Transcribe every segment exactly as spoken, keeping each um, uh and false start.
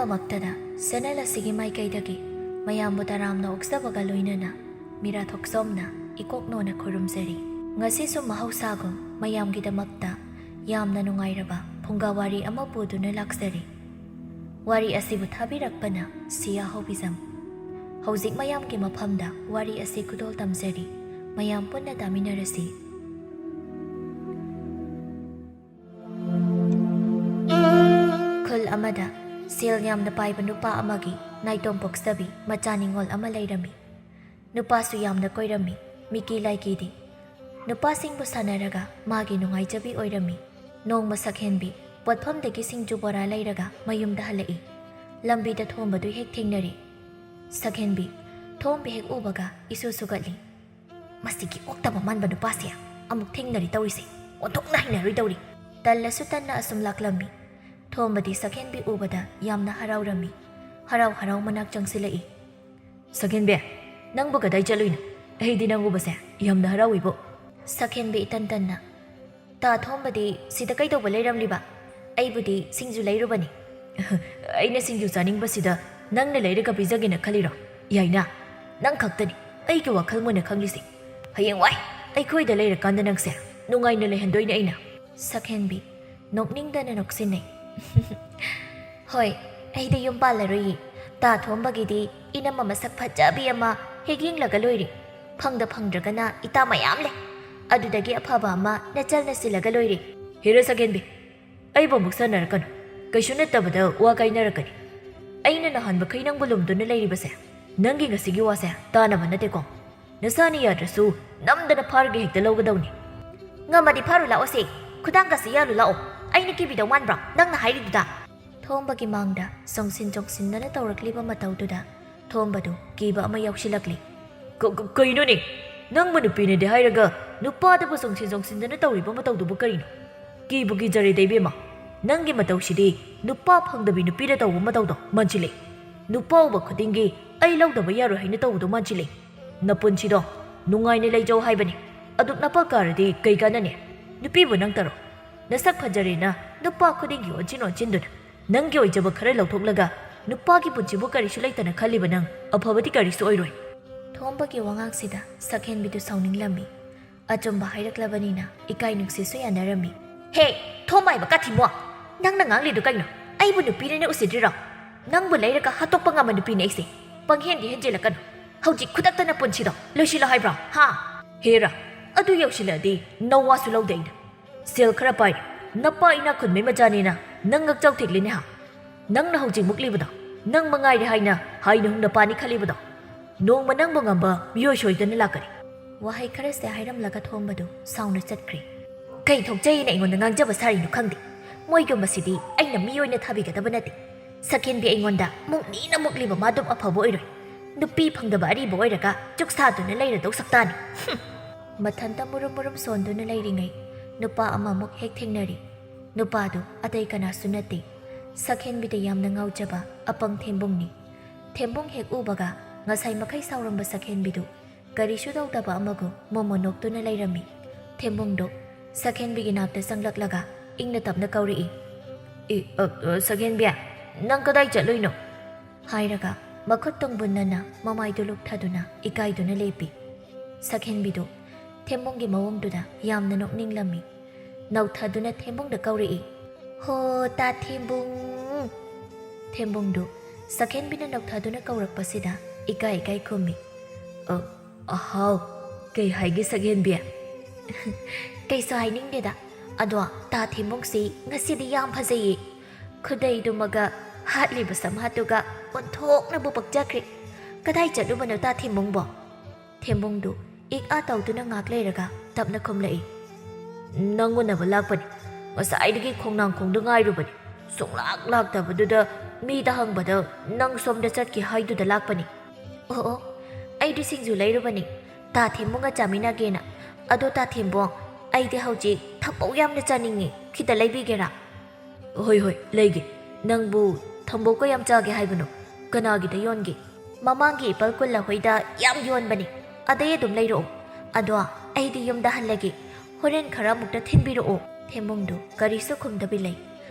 ꯃꯛꯇꯗ channel ꯑꯁꯤꯒꯤ ꯃꯥꯏꯀꯩꯗꯒꯤ ꯃꯌꯥꯝꯕꯨ ꯇꯔꯥꯝꯅ ꯑꯣꯛꯆꯕꯒ ꯂꯣꯏꯅꯅ ꯃꯤꯔꯥ ꯊꯣꯛꯆꯣꯝꯅ ꯏꯀꯣꯛꯅꯣꯅ ꯈꯨꯔꯨꯝꯖꯔꯤ꯫ ꯉꯁꯤꯁꯨ ꯃꯍꯧꯁꯥꯒꯨꯝ ꯃꯌꯥꯝꯒꯤꯗꯃꯛꯇ ꯌꯥꯝꯅ ꯅꯨꯡꯉꯥꯏꯔꯕ ꯐꯨꯡꯒꯥ ꯋꯥꯔꯤ ꯑꯃ ꯄꯨꯗꯨꯅ ꯂꯥꯛꯆꯔꯤ꯫ ꯋꯥꯔꯤ ꯑꯁꯤꯕꯨ ꯊꯥꯕꯤꯔꯛꯄꯅ ꯁꯤꯌꯥ ꯍꯧꯕꯤꯖꯝ꯫ ꯍꯧꯖꯤꯛ ꯃꯌꯥꯝꯒꯤ ꯃꯐꯝꯗ ꯋꯥꯔꯤ ꯑꯁꯤ ꯈꯨꯗꯣꯜ ꯇꯝꯖꯔꯤ꯫ ꯃꯌꯥꯝ ꯄꯨꯟꯅ ꯇꯥꯃꯤꯟꯅꯔꯁꯤ꯫ ꯈꯨꯜ ꯑꯃꯗ ꯁꯦꯜ ꯌꯥꯝꯅ ꯄꯥꯏꯕ ꯅꯨꯄꯥ ꯑꯃꯒꯤ ꯅꯥꯏꯇꯣꯝ ꯄꯣꯛꯆꯕꯤ ꯃꯆꯥ ꯅꯤꯉꯣꯜ ꯑꯃ ꯂꯩꯔꯝꯃꯤ꯫ ꯅꯨꯄꯥꯁꯨ ꯌꯥꯝꯅ ꯀꯣꯏꯔꯝꯃꯤ, ꯃꯤꯀꯤ ꯂꯥꯏꯀꯤꯗꯤ꯫ ꯅꯨꯄꯥꯁꯤꯡꯕꯨ ꯁꯥꯟꯅꯔꯒ ꯃꯥꯒꯤ ꯅꯨꯡꯉꯥꯏꯖꯕꯤ ꯑꯣꯏꯔꯝꯃꯤ꯫ ꯅꯣꯡꯃ ꯁꯛꯍꯦꯟꯕꯤ ꯄꯣꯠꯐꯝꯗꯒꯤ ꯁꯤꯡꯖꯨ ꯕꯣꯔꯥ ꯂꯩꯔꯒ ꯃꯌꯨꯝꯗ ꯍꯜꯂꯛꯏ꯫ ꯂꯝꯕꯤꯗ ꯊꯣꯝꯕꯗꯨ ꯍꯦꯛ ꯊꯦꯡꯅꯔꯦ꯫ ꯁꯛꯍꯦꯟꯕꯤ ꯊꯣꯝꯕꯤ ꯍꯦꯛ ꯎꯕꯒ ꯏꯁꯨ ꯁꯨꯒꯠꯂꯤ꯫ "ꯃꯁꯤꯒꯤ ꯑꯣꯛꯇꯕ ꯃꯥꯟꯕ ꯅꯨꯄꯥꯁꯦ ꯑꯃꯨꯛ ꯊꯦꯡꯅꯔꯤ ꯇꯧꯔꯤꯁꯦ, ꯑꯣꯟꯊꯣꯛꯅ ꯍꯩꯅꯔꯣꯏ ꯇꯧꯔꯤ"꯫ ꯇꯜꯂꯁꯨ ꯇꯟꯅ ꯑꯁꯨꯝ ꯂꯥꯛꯂꯝꯃꯤ꯫ ꯊꯣꯝꯕꯗꯤ ꯁꯛꯍꯦꯟꯕꯤ ꯎꯕꯗ ꯌꯥꯝꯅ ꯍꯔꯥꯎꯔꯝꯃꯤ꯫ ꯍꯔꯥꯎ ꯍꯔꯥꯎ ꯃꯅꯥꯛ ꯆꯪꯁꯤꯜꯂꯛꯏ꯫ "ꯁꯛꯍꯦꯟꯕꯤ, ꯅꯪꯕꯨ ꯀꯗꯥꯏ ꯆꯠꯂꯨꯏꯅꯣ? ꯑꯩꯗꯤ ꯅꯪ ꯎꯕꯁꯦ ꯌꯥꯝꯅ ꯍꯔꯥꯎꯏꯕꯣ"꯫ ꯁꯛꯍꯦꯟꯕꯤ ꯏꯇꯟ ꯇꯟꯅ, "ꯇꯥ ꯊꯣꯝꯕꯗꯤ ꯁꯤꯗ ꯀꯩꯗꯧꯕ ꯂꯩꯔꯝꯂꯤꯕ? ꯑꯩꯕꯨꯗꯤ ꯁꯤꯡꯖꯨ ꯂꯩꯔꯨꯕꯅꯤ"꯫ "ꯑꯩꯅ ꯁꯤꯡꯖꯨ ꯆꯥꯅꯤꯡꯕꯁꯤꯗ ꯅꯪꯅ ꯂꯩꯔꯒ ꯄꯤꯖꯒꯦꯅ ꯈꯜꯂꯤꯔꯣ? ꯌꯥꯏꯅ, ꯅꯪ ꯈꯛꯇꯅꯤ ꯑꯩꯒꯤ ꯋꯥꯈꯜ ꯃꯨꯟꯅ ꯈꯪꯂꯤꯁꯦ꯫ ꯍꯌꯦꯡꯋꯥꯏ ꯑꯩꯈꯣꯏꯗ ꯂꯩꯔꯀꯥꯟꯗ ꯅꯪꯁꯦ ꯅꯨꯡꯉꯥꯏꯅ ꯂꯩꯍꯟꯗꯣꯏꯅꯦ ꯑꯩꯅ"꯫ ꯁꯛꯍꯦꯟꯕꯤ ꯅꯣꯛꯅꯤꯡꯗꯅ ꯅꯣꯛꯁꯤꯟꯅꯩ꯫ "ꯍꯣꯏ, ꯑꯩꯗꯤ ꯌꯨꯝ ꯄꯥꯜꯂꯔꯣꯏꯌꯦ꯫ ꯇꯥ ꯊꯣꯝꯕꯒꯤꯗꯤ ꯏꯅꯝꯃ ꯃꯁꯛ ꯐꯖꯕꯤ ꯑꯃ ꯍꯦꯛ ꯌꯦꯡꯂꯒ ꯂꯣꯏꯔꯦ꯫ ꯐꯪꯗ ꯐꯪꯗ꯭ꯔꯒꯅ ꯏꯇꯥ ꯃꯌꯥꯝ ꯂꯩ꯫ ꯑꯗꯨꯗꯒꯤ ꯑꯐꯕ ꯑꯃ ꯅꯆꯜꯅ ꯁꯤꯜꯂꯒ ꯂꯣꯏꯔꯦ"꯫ "ꯍꯦꯔꯥ ꯁꯛꯍꯦꯟꯕꯤ, ꯑꯩꯕꯨ ꯑꯃꯨꯛ ꯁꯥꯟꯅꯔꯛꯀꯅꯨ꯫ ꯀꯩꯁꯨ ꯅꯠꯇꯕꯗ ꯋꯥ ꯀꯥꯏꯅꯔꯛꯀꯅꯤ꯫ ꯑꯩꯅ ꯅꯍꯥꯟ ꯃꯈꯩ ꯅꯪꯕꯨ ꯂꯨꯝꯗꯨꯅ ꯂꯩꯔꯤꯕꯁꯦ ꯅꯪꯒꯤ ꯉꯁꯤꯒꯤ ꯋꯥꯁꯦ ꯇꯥꯅꯕ ꯅꯠꯇꯦꯀꯣ꯫ ꯅꯁꯥꯅ ꯌꯥꯗ꯭ꯔꯁꯨ ꯅꯝꯗꯅ ꯐꯥꯔꯒ ꯍꯦꯛꯇ ꯂꯧꯒꯗꯧꯅꯤ"꯫ "ꯉꯝꯃꯗꯤ ꯐꯥꯔꯨ ꯂꯥꯛꯑꯣꯁꯦ, ꯈꯨꯗꯥꯡꯒꯁꯤ ꯌꯥꯜꯂꯨ ꯂꯥꯛꯑꯣ꯫ ꯑꯩꯅ ꯀꯤꯕꯤꯗꯧ ꯃꯥꯟꯕ꯭ꯔꯣ ꯅꯪꯅ ꯍꯥꯏꯔꯤꯗꯨꯗ?" ꯊꯣꯝꯕꯒꯤ ꯃꯥꯡꯗ ꯆꯣꯡꯁꯤꯟ ꯆꯣꯡꯁꯤꯟꯗꯅ ꯇꯧꯔꯛꯂꯤꯕ ꯃꯇꯧꯗꯨꯗ ꯊꯣꯝꯕꯗꯨ ꯀꯤꯕ ꯑꯃ ꯌꯥꯎꯁꯤꯜꯂꯛꯂꯤ꯫ "ꯀ-, ꯀ-, ꯀꯩꯅꯣꯅꯦ? ꯅꯪꯕꯨ ꯅꯨꯄꯤꯅꯦꯗꯤ ꯍꯥꯏꯔꯒ ꯅꯨꯄꯥꯗꯕꯨ ꯆꯣꯡꯁꯤꯟ ꯆꯣꯡꯁꯤꯟꯗꯅ ꯇꯧꯔꯤꯕ ꯃꯇꯧꯗꯨꯕꯨ ꯀꯔꯤꯅꯣ? ꯀꯤꯕꯨ ꯀꯤꯖꯔꯦꯗ ꯏꯕꯦꯝꯃ꯫ ꯅꯪꯒꯤ ꯃꯇꯧꯁꯤꯗꯤ ꯅꯨꯄꯥ ꯐꯪꯗꯕꯤ ꯅꯨꯄꯤꯗ ꯇꯧꯕ ꯃꯇꯧꯗꯣ ꯃꯥꯟꯁꯤꯜꯂꯦ꯫ ꯅꯨꯄꯥ ꯎꯕ ꯈꯨꯗꯤꯡꯒꯤ ꯑꯩ ꯂꯧꯗꯕ ꯌꯥꯔꯣꯏ ꯍꯥꯏꯅ ꯇꯧꯕꯗꯣ ꯃꯥꯟꯁꯤꯜꯂꯦ꯫ ꯅꯄꯨꯟꯁꯤꯗꯣ ꯅꯨꯡꯉꯥꯏꯅ ꯂꯩꯖꯧ ꯍꯥꯏꯕꯅꯤ꯫ ꯑꯗꯨꯛ ꯅꯄꯥ ꯀꯥꯔꯗꯤ ꯀꯩ ꯀꯥꯟꯅꯅꯤ? ꯅꯨꯄꯤꯕꯨ ꯅꯪ ꯇꯔꯣ? ꯅꯁꯛ ꯐꯖꯔꯦꯅ ꯅꯨꯄꯥ ꯈꯨꯗꯤꯡꯒꯤ ꯑꯣꯟꯁꯤꯟ ꯑꯣꯟꯁꯤꯟꯗꯨꯅ ꯅꯪꯒꯤ ꯑꯣꯏꯖꯕ ꯈꯔ ꯂꯧꯊꯣꯛꯂꯒ ꯅꯨꯄꯥꯒꯤ ꯄꯨꯟꯁꯤꯕꯨ ꯀꯔꯤꯁꯨ ꯂꯩꯇꯅ ꯈꯜꯂꯤꯕ ꯅꯪ ꯑꯐꯕꯗꯤ ꯀꯔꯤꯁꯨ ꯑꯣꯏꯔꯣꯏ꯫ ꯊꯣꯝꯕꯒꯤ ꯋꯥꯉꯥꯡꯁꯤꯗ ꯁꯛꯍꯦꯟꯕꯤꯗꯨ ꯁꯥꯎꯅꯤꯡꯂꯝꯃꯤ꯫ ꯑꯆꯨꯝꯕ ꯍꯥꯏꯔꯛꯂꯕꯅꯤꯅ ꯏꯀꯥꯏ ꯅꯨꯡꯁꯤꯁꯨ ꯌꯥꯅꯔꯝꯃꯤ꯫ ꯍꯦ, ꯊꯣꯝꯕ ꯍꯥꯏꯕ ꯀꯥꯊꯤꯃꯣ! ꯅꯪꯅ ꯉꯥꯡꯂꯤꯗꯨ ꯀꯩꯅꯣ? ꯑꯩꯕꯨ ꯅꯨꯄꯤꯅꯦꯅ ꯎꯁꯤꯗ꯭ꯔꯤꯔꯣ? ꯅꯪꯕꯨ ꯂꯩꯔꯒ ꯍꯥꯠꯇꯣꯛꯄ ꯉꯝꯕ ꯅꯨꯄꯤꯅꯦ ꯑꯩꯁꯦ꯫ ꯄꯪꯍꯦꯟꯗꯤ ꯍꯦꯟꯖꯤꯜꯂꯛꯀꯅꯨ꯫ ꯍꯧꯖꯤꯛ ꯈꯨꯗꯛꯇ ꯅꯄꯨꯟꯁꯤꯗꯣ ꯂꯣꯏꯁꯤꯜꯂꯣ ꯍꯥꯏꯕ꯭ꯔꯣ? ꯍꯥ? ꯍꯦꯔꯥ, ꯑꯗꯨ ꯌꯧꯁꯤꯜꯂꯛꯑꯗꯤ ꯅꯋꯥꯁꯨ ꯂꯧꯗꯦ ꯑꯩꯅ꯫ ꯁꯦꯜ ꯈꯔ ꯄꯥꯏꯔꯦ, ꯅꯄꯥ ꯏꯅꯥꯛ ꯈꯨꯟꯕꯩ ꯃꯆꯥꯅꯦꯅ ꯅꯪ ꯉꯛꯆꯥꯎ ꯊꯦꯛꯂꯤꯅꯦ ꯍꯥ? ꯅꯪꯅ ꯍꯧꯖꯤꯛ ꯃꯨꯛꯂꯤꯕꯗꯣ ꯅꯪ ꯃꯉꯥꯏꯔꯦ ꯍꯥꯏꯅ ꯍꯥꯏꯅ ꯍꯨꯝꯅ ꯄꯥꯅꯤ ꯈꯜꯂꯤꯕꯗꯣ? ꯅꯣꯡꯃ ꯅꯪꯕꯨ ꯉꯝꯕ ꯃꯤꯑꯣꯏ ꯁꯣꯏꯗꯅ ꯂꯥꯛꯀꯅꯤ꯫ ꯋꯥꯍꯩ ꯈꯔꯁꯦ ꯍꯥꯏꯔꯝꯂꯒ ꯊꯣꯝꯕꯗꯨ ꯁꯥꯎꯅ ꯆꯠꯈ꯭ꯔꯦ꯫ ꯀꯩ ꯊꯣꯛꯆꯩꯅ ꯑꯩꯉꯣꯟꯗ ꯉꯥꯡꯖꯕ ꯁꯥꯔꯤꯅꯣ ꯈꯪꯗꯦ꯫ ꯃꯣꯏꯒꯨꯝꯕꯁꯤꯗꯤ ꯑꯩꯅ ꯃꯤ ꯑꯣꯏꯅ ꯊꯥꯕꯤꯒꯗꯕ ꯅꯠꯇꯦ꯫ ꯁꯛꯍꯦꯟꯕꯤ ꯑꯩꯉꯣꯟꯗ ꯃꯨꯛꯅꯤꯅ ꯃꯨꯛꯂꯤꯕ ꯃꯥꯗꯨꯝ ꯑꯐꯕ ꯑꯣꯏꯔꯣꯏ꯫ ꯅꯨꯄꯤ ꯐꯪꯗꯕ ꯑꯔꯤꯕ ꯑꯣꯏꯔꯒ ꯆꯨꯛ ꯁꯥꯗꯨꯅ ꯂꯩꯔꯗꯧ ꯁꯛꯇꯥꯅꯤ꯫ ꯍꯨꯝ! ꯃꯊꯟꯇ ꯃꯨꯔꯨꯝ ꯃꯨꯔꯨꯝ ꯁꯣꯟꯗꯨꯅ ꯂꯩꯔꯤꯉꯩ ꯅꯨꯄꯥ ꯑꯃꯃꯨꯛ ꯍꯦꯛ ꯊꯦꯡꯅꯔꯤ꯫ ꯅꯨꯄꯥꯗꯨ ꯑꯇꯩ ꯀꯅꯥꯁꯨ ꯅꯠꯇꯦ꯫ ꯁꯛꯍꯦꯟꯕꯤꯗ ꯌꯥꯝꯅ ꯉꯥꯎꯖꯕ ꯑꯄꯪ ꯊꯦꯝꯕꯨꯡꯅꯤ꯫ ꯊꯦꯝꯕꯨꯡ ꯍꯦꯛ ꯎꯕꯒ ꯉꯁꯥꯏ ꯃꯈꯩ ꯁꯥꯎꯔꯝꯕ ꯁꯛꯍꯦꯟꯕꯤꯗꯨ ꯀꯔꯤꯁꯨ ꯇꯧꯗꯕ ꯑꯃꯒꯨꯝ ꯃꯣꯃꯣ ꯅꯣꯛꯇꯨꯅ ꯂꯩꯔꯝꯃꯤ꯫ ꯊꯦꯝꯕꯨꯡꯗꯨ ꯁꯛꯍꯦꯟꯕꯤꯒꯤ ꯅꯥꯛꯇ ꯆꯪꯂꯛꯂꯒ ꯏꯪꯅ ꯇꯞꯅ ꯀꯧꯔꯛꯏ꯫ "ꯏ, ꯑ, ꯑ, ꯁꯛꯍꯦꯟꯕꯤ, ꯅꯪ ꯀꯗꯥꯏ ꯆꯠꯂꯨꯏꯅꯣ?" ꯍꯥꯏꯔꯒ ꯃꯈꯨꯠ ꯇꯣꯡꯕꯨꯟꯅꯅ ꯃꯃꯥꯏꯗꯨ ꯂꯨꯛꯊꯗꯨꯅ ꯏꯀꯥꯏꯗꯨꯅ ꯂꯦꯞꯄꯤ꯫ ꯁꯛꯍꯦꯟꯕꯤꯗꯨ ꯊꯦꯝꯕꯨꯡꯒꯤ ꯃꯑꯣꯡꯗꯨꯗ ꯌꯥꯝꯅ ꯅꯣꯛꯅꯤꯡꯂꯝꯃꯤ꯫ ꯅꯧꯊꯗꯨꯅ ꯊꯦꯝꯕꯨꯡꯗ ꯀꯧꯔꯛꯏ꯫ "ꯍꯣ, ꯇꯥ ꯊꯦꯝꯕꯨꯡ!" ꯊꯦꯝꯕꯨꯡꯗꯨ ꯁꯛꯍꯦꯟꯕꯤꯅ ꯅꯧꯊꯗꯨꯅ ꯀꯧꯔꯛꯄꯁꯤꯗ ꯏꯀꯥꯏ ꯏꯀꯥꯏ ꯈꯨꯝꯃꯤ꯫ "ꯑ, ꯑꯍꯥꯎ, ꯀꯩ ꯍꯥꯏꯒꯦ ꯁꯛꯍꯦꯟꯕꯤ?" "ꯀꯩꯁꯨ ꯍꯥꯏꯅꯤꯡꯗꯦꯗ꯫ ꯑꯗꯣ ꯇꯥ ꯊꯦꯝꯕꯨꯡꯁꯤ ꯉꯁꯤꯗꯤ ꯌꯥꯝ ꯐꯖꯩꯌꯦ꯫ ꯈꯨꯗꯩꯗꯨꯃꯒ ꯍꯥꯠꯂꯤꯕ ꯁꯝꯍꯥꯠꯇꯨꯒ ꯑꯣꯟꯊꯣꯛꯅꯕꯨ ꯄꯛꯆꯈ꯭ꯔꯦ꯫ ꯀꯗꯥꯏ ꯆꯠꯂꯨꯕꯅꯣ ꯇꯥ ꯊꯦꯝꯕꯨꯡꯕꯣ?" ꯊꯦꯝꯕꯨꯡꯗꯨ ꯏꯛ ꯑꯥ ꯇꯧꯗꯨꯅ ꯉꯥꯛ ꯂꯩꯔꯒ ꯇꯞꯅ ꯈꯨꯝꯂꯛꯏ꯫ "ꯅꯪ ꯎꯅꯕ ꯂꯥꯛꯄꯅꯤ꯫ ꯉꯁꯥꯏꯗꯒꯤ ꯈꯣꯡꯅꯥꯡ ꯈꯣꯡꯗ ꯉꯥꯏꯔꯨꯕꯅꯤ꯫ ꯁꯨꯡꯂꯥꯛ ꯂꯥꯛꯇꯕꯗꯨꯗ ꯃꯤꯗ ꯍꯪꯕꯗ ꯅꯪ ꯁꯣꯝꯗ ꯆꯠꯈꯤ ꯍꯥꯏꯗꯨꯗ ꯂꯥꯛꯄꯅꯤ꯫" "ꯑꯣ ꯑꯣ, ꯑꯩꯗꯤ ꯁꯤꯡꯖꯨ ꯂꯩꯔꯨꯕꯅꯤ꯫ ꯇꯥ ꯊꯦꯝꯕꯨꯡꯒ ꯆꯥꯃꯤꯟꯅꯒꯦꯅ꯫ ꯑꯗꯣ ꯇꯥ ꯊꯦꯝꯕꯨꯡ, ꯑꯩꯗꯤ ꯍꯧꯖꯤꯛ ꯊꯝꯕꯧ ꯌꯥꯝꯅ ꯆꯥꯅꯤꯡꯉꯤ꯫ ꯈꯤꯇ ꯂꯩꯕꯤꯒꯦꯔꯥ?" "ꯍꯣꯏ ꯍꯣꯏ, ꯂꯩꯒꯦ꯫ ꯅꯪꯕꯨ ꯊꯝꯕꯧ ꯀꯌꯥꯝ ꯆꯥꯒꯦ ꯍꯥꯏꯕꯅꯣ? ꯀꯅꯥꯒꯤꯗ ꯌꯣꯟꯒꯦ?" "ꯃꯃꯥꯡꯒꯤ ꯏꯄꯜ ꯀꯨꯜꯂ ꯍꯣꯏꯗ ꯌꯥꯝ ꯌꯣꯟꯕꯅꯤ꯫ ꯑꯗꯩ ꯑꯗꯨꯝ ꯂꯩꯔꯛꯑꯣ꯫ ꯑꯗꯣ ꯑꯩꯗꯤ ꯌꯨꯝꯗ ꯍꯜꯂꯒꯦ꯫ ꯍꯣꯔꯦꯟ ꯈꯔ ꯑꯃꯨꯛꯇ ꯊꯤꯟꯕꯤꯔꯛꯑꯣ꯫" ꯊꯦꯝꯕꯨꯡꯗꯨ ꯀꯔꯤꯁꯨ ꯈꯨꯝꯗꯕꯤ ꯂꯩ꯫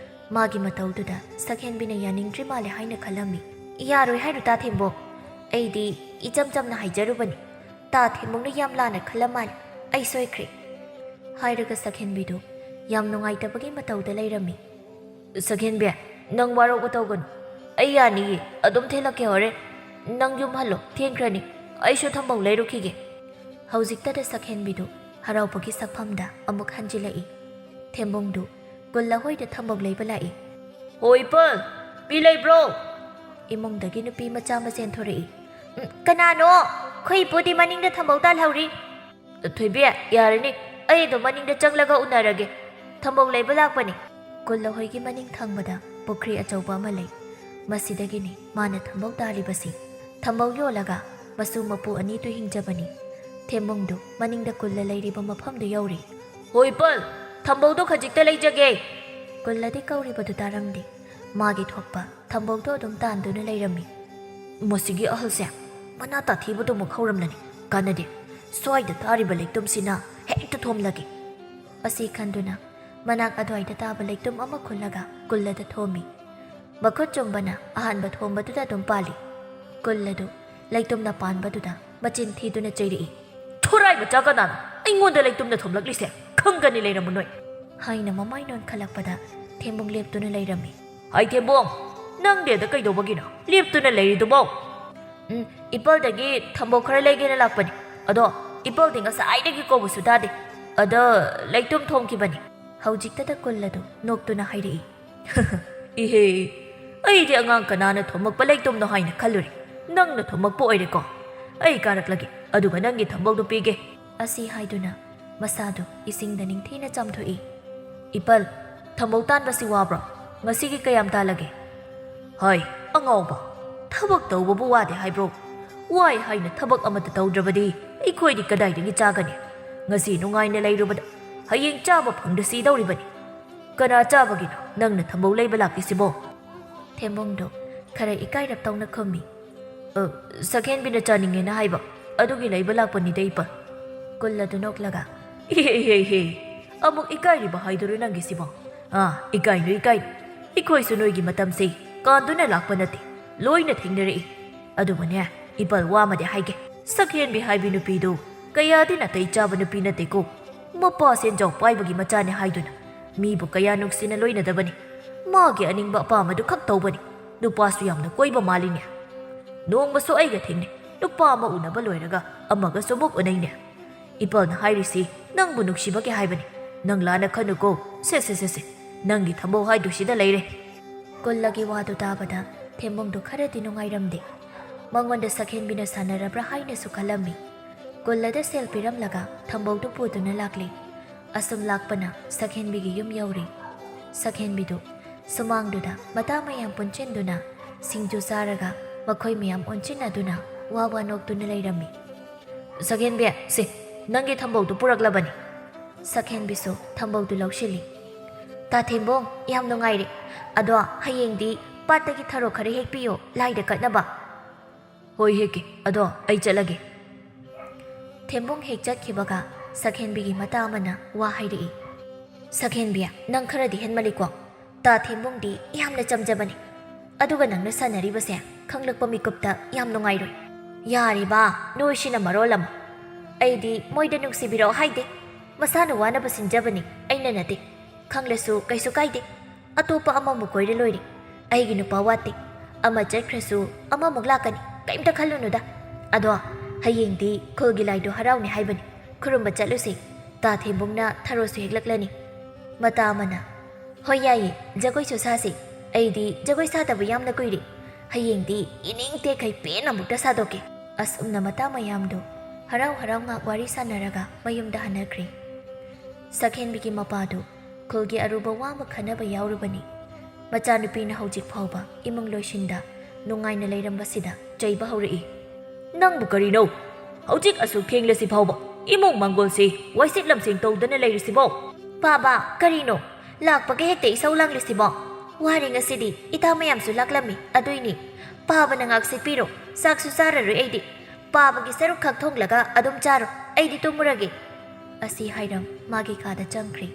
ꯃꯥꯒꯤ ꯃꯇꯧꯗꯨꯗ ꯁꯛꯍꯦꯟꯕꯤꯅ ꯌꯥꯅꯤꯡꯗ꯭ꯔꯤ ꯃꯥꯜꯂꯦ ꯍꯥꯏꯅ ꯈꯜꯂꯝꯃꯤ꯫ "ꯌꯥꯔꯣꯏ ꯍꯥꯏꯔꯨ ꯇꯥ ꯊꯦꯝꯕꯣꯡ, ꯑꯩꯗꯤ ꯏꯆꯝ ꯆꯝꯅ ꯍꯥꯏꯖꯔꯨꯕꯅꯤ꯫ ꯇꯥ ꯊꯦꯝꯕꯣꯡꯅ ꯌꯥꯝ ꯂꯥꯟꯅ ꯈꯜꯂ ꯃꯥꯜꯂꯦ, ꯑꯩ ꯁꯣꯏꯈ꯭ꯔꯦ" ꯍꯥꯏꯔꯒ ꯁꯛꯍꯦꯟꯕꯤꯗꯨ ꯌꯥꯝ ꯅꯨꯡꯉꯥꯏꯇꯕꯒꯤ ꯃꯇꯧꯗ ꯂꯩꯔꯝꯃꯤ꯫ "ꯁꯛꯍꯦꯟꯕꯤ, ꯅꯪ ꯋꯥꯔꯧꯕ ꯇꯧꯒꯅꯨ, ꯑꯩ ꯌꯥꯅꯤꯌꯦ, ꯑꯗꯨꯝ ꯊꯦꯜꯂꯛꯀꯦ ꯍꯣꯔꯦꯟ꯫ ꯅꯪ ꯌꯨꯝ ꯍꯜꯂꯣ, ꯊꯦꯡꯈ꯭ꯔꯅꯤ, ꯑꯩꯁꯨ ꯊꯝꯕꯧ ꯂꯩꯔꯨꯈꯤꯒꯦ"꯫ ꯍꯧꯖꯤꯛꯇꯗ ꯁꯛꯍꯦꯟꯕꯤꯗꯨ ꯍꯔꯥꯎꯕꯒꯤ ꯁꯛꯐꯝꯗ ꯑꯃꯨꯛ ꯍꯟꯖꯤꯜꯂꯛꯏ꯫ ꯊꯦꯝꯕꯣꯡꯗꯨ ꯀꯨꯜꯂ ꯍꯣꯏꯗ ꯊꯝꯕꯧ ꯂꯩꯕ ꯂꯥꯛꯏ꯫ "ꯍꯣꯏ ꯄꯜ, ꯃꯤ ꯂꯩꯕ꯭ꯔꯣ?" ꯏꯃꯨꯡꯗꯒꯤ ꯅꯨꯄꯤ ꯃꯆꯥ ꯑꯃ ꯆꯦꯟꯊꯣꯔꯛꯏ꯫ "ꯎꯝ, ꯀꯅꯥꯅꯣ? ꯑꯩꯈꯣꯏ ꯏꯄꯨꯗꯤ ꯃꯅꯤꯡꯗ ꯊꯝꯕꯧ ꯇꯥꯜꯍꯧꯔꯤ"꯫ "ꯊꯣꯏꯕꯤ, ꯌꯥꯔꯅꯤ, ꯑꯩ ꯑꯗꯨꯝ ꯃꯅꯤꯡꯗ ꯆꯪꯂꯒ ꯎꯅꯔꯒꯦ꯫ ꯊꯝꯕꯧ ꯂꯩꯕ ꯂꯥꯛꯄꯅꯤ"꯫ ꯀꯨꯜꯂ ꯍꯣꯏꯒꯤ ꯃꯅꯤꯡ ꯊꯪꯕꯗ ꯄꯨꯈ꯭ꯔꯤ ꯑꯆꯧꯕ ꯑꯃ ꯂꯩ꯫ ꯃꯁꯤꯗꯒꯤꯅꯤ ꯃꯥꯅ ꯊꯝꯕꯧ ꯇꯥꯜꯂꯤꯕꯁꯤ꯫ ꯊꯝꯕꯧ ꯌꯣꯜꯂꯒ ꯃꯁꯨ ꯃꯄꯨ ꯑꯅꯤꯗꯨ ꯍꯤꯡꯖꯕꯅꯤ꯫ ꯊꯦꯝꯕꯣꯡꯗꯨ ꯃꯅꯤꯡꯗ ꯀꯨꯜꯂ ꯂꯩꯔꯤꯕ ꯃꯐꯝꯗꯨ ꯌꯧꯔꯤ꯫ "ꯍꯣꯏ ꯄꯜ, ꯊꯝꯕꯧꯗꯣ ꯈꯖꯤꯛꯇ ꯂꯩꯖꯒꯦ"꯫ ꯀꯨꯜꯂꯗꯤ ꯀꯧꯔꯤꯕꯗꯨ ꯇꯥꯔꯝꯗꯦ꯫ ꯃꯥꯒꯤ ꯊꯣꯛꯄ ꯊꯝꯕꯧꯗꯣ ꯑꯗꯨꯝ ꯇꯥꯟꯗꯨꯅ ꯂꯩꯔꯝꯃꯤ꯫ "ꯃꯁꯤꯒꯤ ꯑꯍꯜꯁꯦ ꯃꯅꯥ ꯇꯥꯊꯤꯕꯗꯨꯃꯨꯛ ꯍꯧꯔꯝꯂꯅꯤ꯫ ꯀꯥꯟꯅꯗꯦ, ꯁ꯭ꯋꯥꯏꯗ ꯇꯥꯔꯤꯕ ꯂꯩꯇꯨꯝꯁꯤꯅ ꯍꯦꯛꯇ ꯊꯣꯝꯂꯒꯦ"꯫ ꯑꯁꯤ ꯈꯟꯗꯨꯅ ꯃꯅꯥꯛ ꯑꯗꯨꯋꯥꯏꯗ ꯇꯥꯕ ꯂꯩꯇꯨꯝ ꯑꯃ ꯈꯨꯜꯂꯒ ꯀꯨꯜꯂꯗ ꯊꯣꯝꯃꯤ꯫ ꯃꯈꯨꯠ ꯆꯨꯝꯕꯅ ꯑꯍꯥꯟꯕ ꯊꯣꯝꯕꯗꯨꯗ ꯑꯗꯨꯝ ꯄꯥꯜꯂꯤ꯫ ꯀꯨꯜꯂꯗꯨ ꯂꯩꯇꯨꯝꯅ ꯄꯥꯟꯕꯗꯨꯗ ꯃꯆꯤꯟ ꯊꯤꯗꯨꯅ ꯆꯩꯔꯛꯏ꯫ "ꯊꯣꯔꯥꯏ ꯃꯆꯥ ꯀꯅꯥꯅꯣ ꯑꯩꯉꯣꯟꯗ ꯂꯩꯇꯨꯝꯅ ꯊꯣꯝꯂꯛꯂꯤꯁꯦ? ꯈꯪꯒꯅꯤ ꯂꯩꯔꯝꯃꯨ ꯅꯣꯏ!" ꯍꯥꯏꯅ ꯃꯃꯥꯏ ꯅꯣꯟꯈꯠꯂꯛꯄꯗ ꯊꯦꯝꯕꯣꯡ ꯂꯦꯞꯇꯨꯅ ꯂꯩꯔꯝꯃꯤ꯫ "ꯍꯥꯏ ꯊꯦꯝꯕꯣꯡ, ꯅꯪꯗꯤ ꯑꯗ ꯀꯩꯗꯧꯕꯒꯤꯅꯣ ꯂꯦꯞꯇꯨꯅ ꯂꯩꯔꯤꯗꯨꯕꯣ?" "ꯎꯝ, ꯏꯄꯜꯗꯒꯤ ꯊꯝꯕꯧ ꯈꯔ ꯂꯩꯒꯦꯅ ꯂꯥꯛꯄꯅꯤ꯫ ꯑꯗꯣ ꯏꯄꯜꯗꯤ ꯉꯁꯥꯏꯗꯒꯤ ꯀꯧꯕꯁꯨ ꯇꯥꯗꯦ꯫ ꯑꯗ ꯂꯩꯇꯨꯝ ꯊꯣꯝꯈꯤꯕꯅꯤ"꯫ ꯍꯧꯖꯤꯛꯇꯗ ꯀꯨꯜꯂꯗꯨ ꯅꯣꯛꯇꯨꯅ ꯍꯥꯏꯔꯛꯏ꯫ "ꯏꯍꯦ, ꯑꯩꯗꯤ ꯑꯉꯥꯡ ꯀꯅꯥꯅ ꯊꯣꯝꯃꯛꯄ ꯂꯩꯇꯨꯝꯅꯣ ꯍꯥꯏꯅ ꯈꯜꯂꯨꯔꯦ꯫ ꯅꯪꯅ ꯊꯣꯝꯃꯛꯄ ꯑꯣꯏꯔꯦꯀꯣ꯫ ꯑꯩ ꯀꯥꯔꯛꯂꯒꯦ, ꯑꯗꯨꯒ ꯅꯪꯒꯤ ꯊꯝꯕꯧꯗꯨ ꯄꯤꯒꯦ"꯫ ꯑꯁꯤ ꯍꯥꯏꯗꯨꯅ ꯃꯁꯥꯗꯨ ꯏꯁꯤꯡꯗ ꯅꯤꯡꯊꯤꯅ ꯆꯥꯝꯊꯣꯛꯏ꯫ "ꯏꯄꯜ, ꯊꯝꯕꯧ ꯇꯥꯟꯕꯁꯤ ꯋꯥꯕ꯭ꯔꯣ? ꯉꯁꯤꯒꯤ ꯀꯌꯥꯝ ꯇꯥꯜꯂꯒꯦ?" "ꯍꯣꯏ, ꯑꯉꯥꯎꯕ, ꯊꯕꯛ ꯇꯧꯕꯕꯨ ꯋꯥꯗꯦ ꯍꯥꯏꯕ꯭ꯔꯣ? ꯋꯥꯏ ꯍꯥꯏꯅ ꯊꯕꯛ ꯑꯃꯠꯇ ꯇꯧꯗ꯭ꯔꯕꯗꯤ ꯑꯩꯈꯣꯏꯗꯤ ꯀꯗꯥꯏꯗꯒꯤ ꯆꯥꯒꯅꯤ? ꯉꯁꯤ ꯅꯨꯡꯉꯥꯏꯅ ꯂꯩꯔꯨꯕꯗ ꯍꯌꯦꯡ ꯆꯥꯕ ꯐꯪꯗ ꯁꯤꯗꯧꯔꯤꯕꯅꯤ꯫ ꯀꯅꯥ ꯆꯥꯕꯒꯤꯅꯣ ꯅꯪꯅ ꯊꯝꯕꯧ ꯂꯩꯕ ꯂꯥꯛꯂꯤꯁꯤꯕꯣ?" ꯊꯦꯝꯕꯣꯡꯗꯣ ꯈꯔ ꯏꯀꯥꯏꯔꯞ ꯇꯧꯅ ꯈꯨꯝꯃꯤ꯫ "ꯑ, ꯁꯛꯍꯦꯟꯕꯤꯅ ꯆꯥꯅꯤꯡꯉꯦꯅ ꯍꯥꯏꯕ, ꯑꯗꯨꯒꯤ ꯂꯩꯕ ꯂꯥꯛꯄꯅꯤꯗ ꯏꯄꯜ"꯫ ꯀꯨꯜꯂꯗꯨ ꯅꯣꯛꯂꯒ, "ꯏꯍꯦ, ꯏꯍꯦ, ꯏꯍꯦ, ꯑꯃꯨꯛ ꯏꯀꯥꯏꯔꯤꯕ ꯍꯥꯏꯗꯨꯔꯣ ꯅꯪꯒꯤꯁꯤꯕꯣ? ꯑꯥ, ꯏꯀꯥꯏꯅꯨ, ꯏꯀꯥꯏꯅꯨ꯫ ꯑꯩꯈꯣꯏꯁꯨ ꯅꯣꯏꯒꯤ ꯃꯇꯝꯁꯤ ꯀꯥꯟꯗꯨꯅ ꯂꯥꯛꯄ ꯅꯠꯇꯦ, ꯂꯣꯏꯅ ꯊꯦꯡꯅꯔꯛꯏ꯫ ꯑꯗꯨꯕꯨꯅꯦ, ꯏꯄꯜ ꯋꯥ ꯑꯃꯗꯤ ꯍꯥꯏꯒꯦ꯫ ꯁꯛꯍꯦꯟꯕꯤ ꯍꯥꯏꯕꯤ ꯅꯨꯄꯤꯗꯨ ꯀꯌꯥꯗꯤ ꯅꯥꯇꯩ ꯆꯥꯕ ꯅꯨꯄꯤ ꯅꯠꯇꯦꯀꯣ꯫ ꯃꯄꯥ ꯁꯦꯟꯖꯥꯎ ꯄꯥꯏꯕꯒꯤ ꯃꯆꯥꯅꯦ ꯍꯥꯏꯗꯨꯅ ꯃꯤꯕꯨ ꯀꯌꯥ ꯅꯨꯡꯁꯤꯅ ꯂꯣꯏꯅꯗꯕꯅꯤ꯫ ꯃꯥꯒꯤ ꯑꯅꯤꯡꯕ ꯑꯄꯥꯝꯕꯗꯨ ꯈꯛ ꯇꯧꯕꯅꯤ꯫ ꯅꯨꯄꯥꯁꯨ ꯌꯥꯝꯅ ꯀꯣꯏꯕ ꯃꯥꯜꯂꯤꯅꯦ꯫ ꯅꯣꯡꯃꯁꯨ ꯑꯩꯒ ꯊꯦꯡꯅꯩ꯫ ꯅꯨꯄꯥ ꯑꯃ ꯎꯅꯕ ꯂꯣꯏꯔꯒ ꯑꯃꯒꯁꯨ ꯑꯃꯨꯛ ꯎꯅꯩꯅꯦ꯫ ꯏꯄꯜꯅ ꯍꯥꯏꯔꯤꯁꯤ ꯅꯪꯕꯨ ꯅꯨꯡꯁꯤꯕꯒꯤ ꯍꯥꯏꯕꯅꯤ꯫ ꯅꯪ ꯂꯥꯟꯅ ꯈꯟꯅꯨꯀꯣ꯫ ꯁꯦ, ꯁꯦ, ꯁꯦ, ꯁꯦ꯫ ꯅꯪꯒꯤ ꯊꯝꯃꯣ ꯍꯥꯏꯗꯨ ꯁꯤꯗ ꯂꯩꯔꯦ꯫ ꯀꯨꯜꯂꯒꯤ ꯋꯥꯗꯨ ꯇꯥꯕꯗ ꯊꯦꯝꯕꯣꯡꯗꯨ ꯈꯔꯗꯤ ꯅꯨꯡꯉꯥꯏꯔꯝꯗꯦ꯫ ꯃꯉꯣꯟꯗ ꯁꯛꯍꯦꯟꯕꯤꯅ ꯁꯥꯟꯅꯔꯕ꯭ꯔꯥ ꯍꯥꯏꯅꯁꯨ ꯈꯜꯂꯝꯃꯤ꯫ ꯀꯨꯜꯂꯗ ꯁꯦꯜ ꯄꯤꯔꯝꯂꯒ ꯊꯝꯕꯧꯗꯨ ꯄꯨꯗꯨꯅ ꯂꯥꯛꯂꯤ꯫ ꯑꯁꯨꯝ ꯂꯥꯛꯄꯅ ꯁꯛꯍꯦꯟꯕꯤꯒꯤ ꯌꯨꯝ ꯌꯧꯔꯤ꯫ ꯁꯛꯍꯦꯟꯕꯤꯗꯨ ꯁꯨꯃꯥꯡꯗꯨꯗ ꯃꯇꯥ ꯃꯌꯥꯝ ꯄꯨꯟꯁꯤꯟꯗꯨꯅ ꯁꯤꯡꯖꯨ ꯆꯥꯔꯒ ꯃꯈꯣꯏ ꯃꯌꯥꯝ ꯑꯣꯟꯁꯤꯟꯅꯗꯨꯅ ꯋꯥ ꯋꯥ ꯅꯣꯛꯇꯨꯅ ꯂꯩꯔꯝꯃꯤ꯫ "ꯁꯛꯍꯦꯟꯕꯤ, ꯁꯦ, ꯅꯪꯒꯤ ꯊꯝꯕꯧꯗꯨ ꯄꯨꯔꯛꯂꯕꯅꯤ꯫" ꯁꯛꯍꯦꯟꯕꯤꯁꯨ ꯊꯝꯕꯧꯗꯨ ꯂꯧꯁꯤꯜꯂꯤ꯫ "ꯇꯥ ꯊꯦꯝꯕꯣꯡ, ꯌꯥꯝ ꯅꯨꯡꯉꯥꯏꯔꯦ꯫ ꯑꯗꯣ ꯍꯌꯦꯡꯗꯤ ꯄꯥꯠꯇꯒꯤ ꯊꯔꯣ ꯈꯔ ꯍꯦꯛꯄꯤꯌꯣ, ꯂꯥꯏꯗ ꯀꯠꯅꯕ꯫" "ꯍꯣꯏ, ꯍꯦꯛꯀꯦ꯫ ꯑꯗꯣ ꯑꯩ ꯆꯠꯂꯒꯦ꯫" ꯊꯦꯝꯕꯣꯡ ꯍꯦꯛ ꯆꯠꯈꯤꯕꯒ ꯁꯛꯍꯦꯟꯕꯤꯒꯤ ꯃꯇꯥ ꯑꯃꯅ ꯋꯥ ꯍꯥꯏꯔꯛꯏ꯫ "ꯁꯛꯍꯦꯟꯕꯤ, ꯅꯪ ꯈꯔꯗꯤ ꯍꯦꯟꯃꯜꯂꯤꯀꯣ꯫ ꯇꯥ ꯊꯦꯝꯕꯣꯡꯗꯤ ꯌꯥꯝꯅ ꯆꯝꯖꯕꯅꯤ꯫ ꯑꯗꯨꯒ ꯅꯪꯅ ꯁꯥꯟꯅꯔꯤꯕꯁꯦ ꯈꯪꯂꯛꯄ ꯃꯤꯀꯨꯞꯇ ꯌꯥꯝ ꯅꯨꯡꯉꯥꯏꯔꯣꯏ꯫" "ꯌꯥꯔꯦꯕ, ꯅꯣꯏꯁꯤꯅ ꯃꯔꯣꯜ ꯑꯃ꯫ ꯑꯩꯗꯤ ꯃꯣꯏꯗ ꯅꯨꯡꯁꯤꯕꯤꯔꯛꯑꯣ ꯍꯥꯏꯗꯦ꯫ ꯃꯁꯥꯅ ꯋꯥꯅꯕ ꯁꯤꯟꯖꯕꯅꯤ, ꯑꯩꯅ ꯅꯠꯇꯦ꯫ ꯈꯪꯂꯁꯨ ꯀꯩꯁꯨ ꯀꯥꯏꯗꯦ꯫ ꯑꯇꯣꯞꯄ ꯑꯃꯃꯨꯛ ꯀꯣꯏꯔ ꯂꯣꯏꯔꯦ꯫ ꯑꯩꯒꯤ ꯅꯨꯄꯥ ꯋꯥꯠꯇꯦ꯫ ꯑꯃ ꯆꯠꯈ꯭ꯔꯁꯨ ꯑꯃꯃꯨꯛ ꯂꯥꯛꯀꯅꯤ, ꯀꯩꯝꯇ ꯈꯜꯂꯨꯅꯨꯗ꯫ ꯑꯗꯣ ꯍꯌꯦꯡꯗꯤ ꯈꯨꯜꯒꯤ ꯂꯥꯏꯗꯣ ꯍꯔꯥꯎꯅꯤ ꯍꯥꯏꯕꯅꯤ, ꯈꯨꯔꯨꯝꯕ ꯆꯠꯂꯨꯁꯤ꯫ ꯇꯥ ꯊꯦꯝꯕꯨꯡꯅ ꯊꯔꯣꯁꯨ ꯍꯦꯛꯂꯛꯂꯅꯤ꯫" ꯃꯇꯥ ꯑꯃꯅ, "ꯍꯣꯏ, ꯌꯥꯏꯌꯦ, ꯖꯒꯣꯏꯁꯨ ꯁꯥꯁꯤ꯫ ꯑꯩꯗꯤ ꯖꯒꯣꯏ ꯁꯥꯗꯕ ꯌꯥꯝꯅ ꯀꯨꯏꯔꯦ꯫ ꯍꯌꯦꯡꯗꯤ ꯏꯅꯤꯡ ꯇꯦꯛꯈꯩ ꯄꯦꯟꯅ ꯑꯃꯨꯛꯇ ꯁꯥꯗꯣꯛꯀꯦ꯫" ꯑꯁꯨꯝꯅ ꯃꯇꯥ ꯃꯌꯥꯝꯗꯨ ꯍꯔꯥꯎ ꯍꯔꯥꯎ ꯉꯥꯛ ꯋꯥꯔꯤ ꯁꯥꯟꯅꯔꯒ ꯃꯌꯨꯝꯗ ꯍꯟꯅꯈ꯭ꯔꯦ꯫ ꯁꯛꯍꯦꯟꯕꯤꯒꯤ ꯃꯄꯥꯗꯨ ꯈꯨꯜꯒꯤ ꯑꯔꯨꯕ ꯋꯥ ꯑꯃ ꯈꯟꯅꯕ ꯌꯥꯎꯔꯨꯕꯅꯤ꯫ ꯃꯆꯥꯅꯨꯄꯤꯅ ꯍꯧꯖꯤꯛ ꯐꯥꯎꯕ ꯏꯃꯨꯡ ꯂꯣꯏꯁꯤꯟꯗ ꯅꯨꯡꯉꯥꯏꯅ ꯂꯩꯔꯝꯕꯁꯤꯗ ꯆꯩꯕ ꯍꯧꯔꯛꯏ꯫ "ꯅꯪꯕꯨ ꯀꯔꯤꯅꯣ? ꯍꯧꯖꯤꯛ ꯑꯁꯨꯛ ꯊꯦꯡꯂꯁꯤ ꯐꯥꯎꯕ ꯏꯃꯨꯡ ꯃꯪꯒꯣꯜꯁꯤ ꯋꯥꯏꯁꯤꯠ ꯂꯝꯁꯦꯡ ꯇꯧꯗꯅ ꯂꯩꯔꯤꯁꯤꯕꯣ?" "ꯄꯥꯕ, ꯀꯔꯤꯅꯣ? ꯂꯥꯛꯄꯒ ꯍꯦꯛꯇ ꯏꯁꯧ ꯂꯥꯡꯂꯤꯁꯤꯕꯣ?" "ꯋꯥꯔꯦ ꯉꯁꯤꯗꯤ, ꯏꯇꯥ ꯃꯌꯥꯝꯁꯨ ꯂꯥꯛꯂꯝꯃꯤ, ꯑꯗꯨꯏꯅꯤ꯫ ꯄꯥꯕꯅ ꯉꯥꯛ ꯁꯤꯠꯄꯤꯔꯣ, ꯆꯥꯛꯁꯨ ꯆꯥꯔꯔꯣꯏ ꯑꯩꯗꯤ꯫ ꯄꯥꯕꯒꯤ ꯁꯔꯨꯛ ꯈꯛ ꯊꯣꯡꯂꯒ ꯑꯗꯨꯝ ꯆꯥꯔꯣ, ꯑꯩꯗꯤ ꯇꯨꯝꯃꯨꯔꯒꯦ꯫" ꯑꯁꯤ ꯍꯥꯏꯔꯝ ꯃꯥꯒꯤ ꯀꯥꯗ ꯆꯪꯈ꯭ꯔꯦ꯫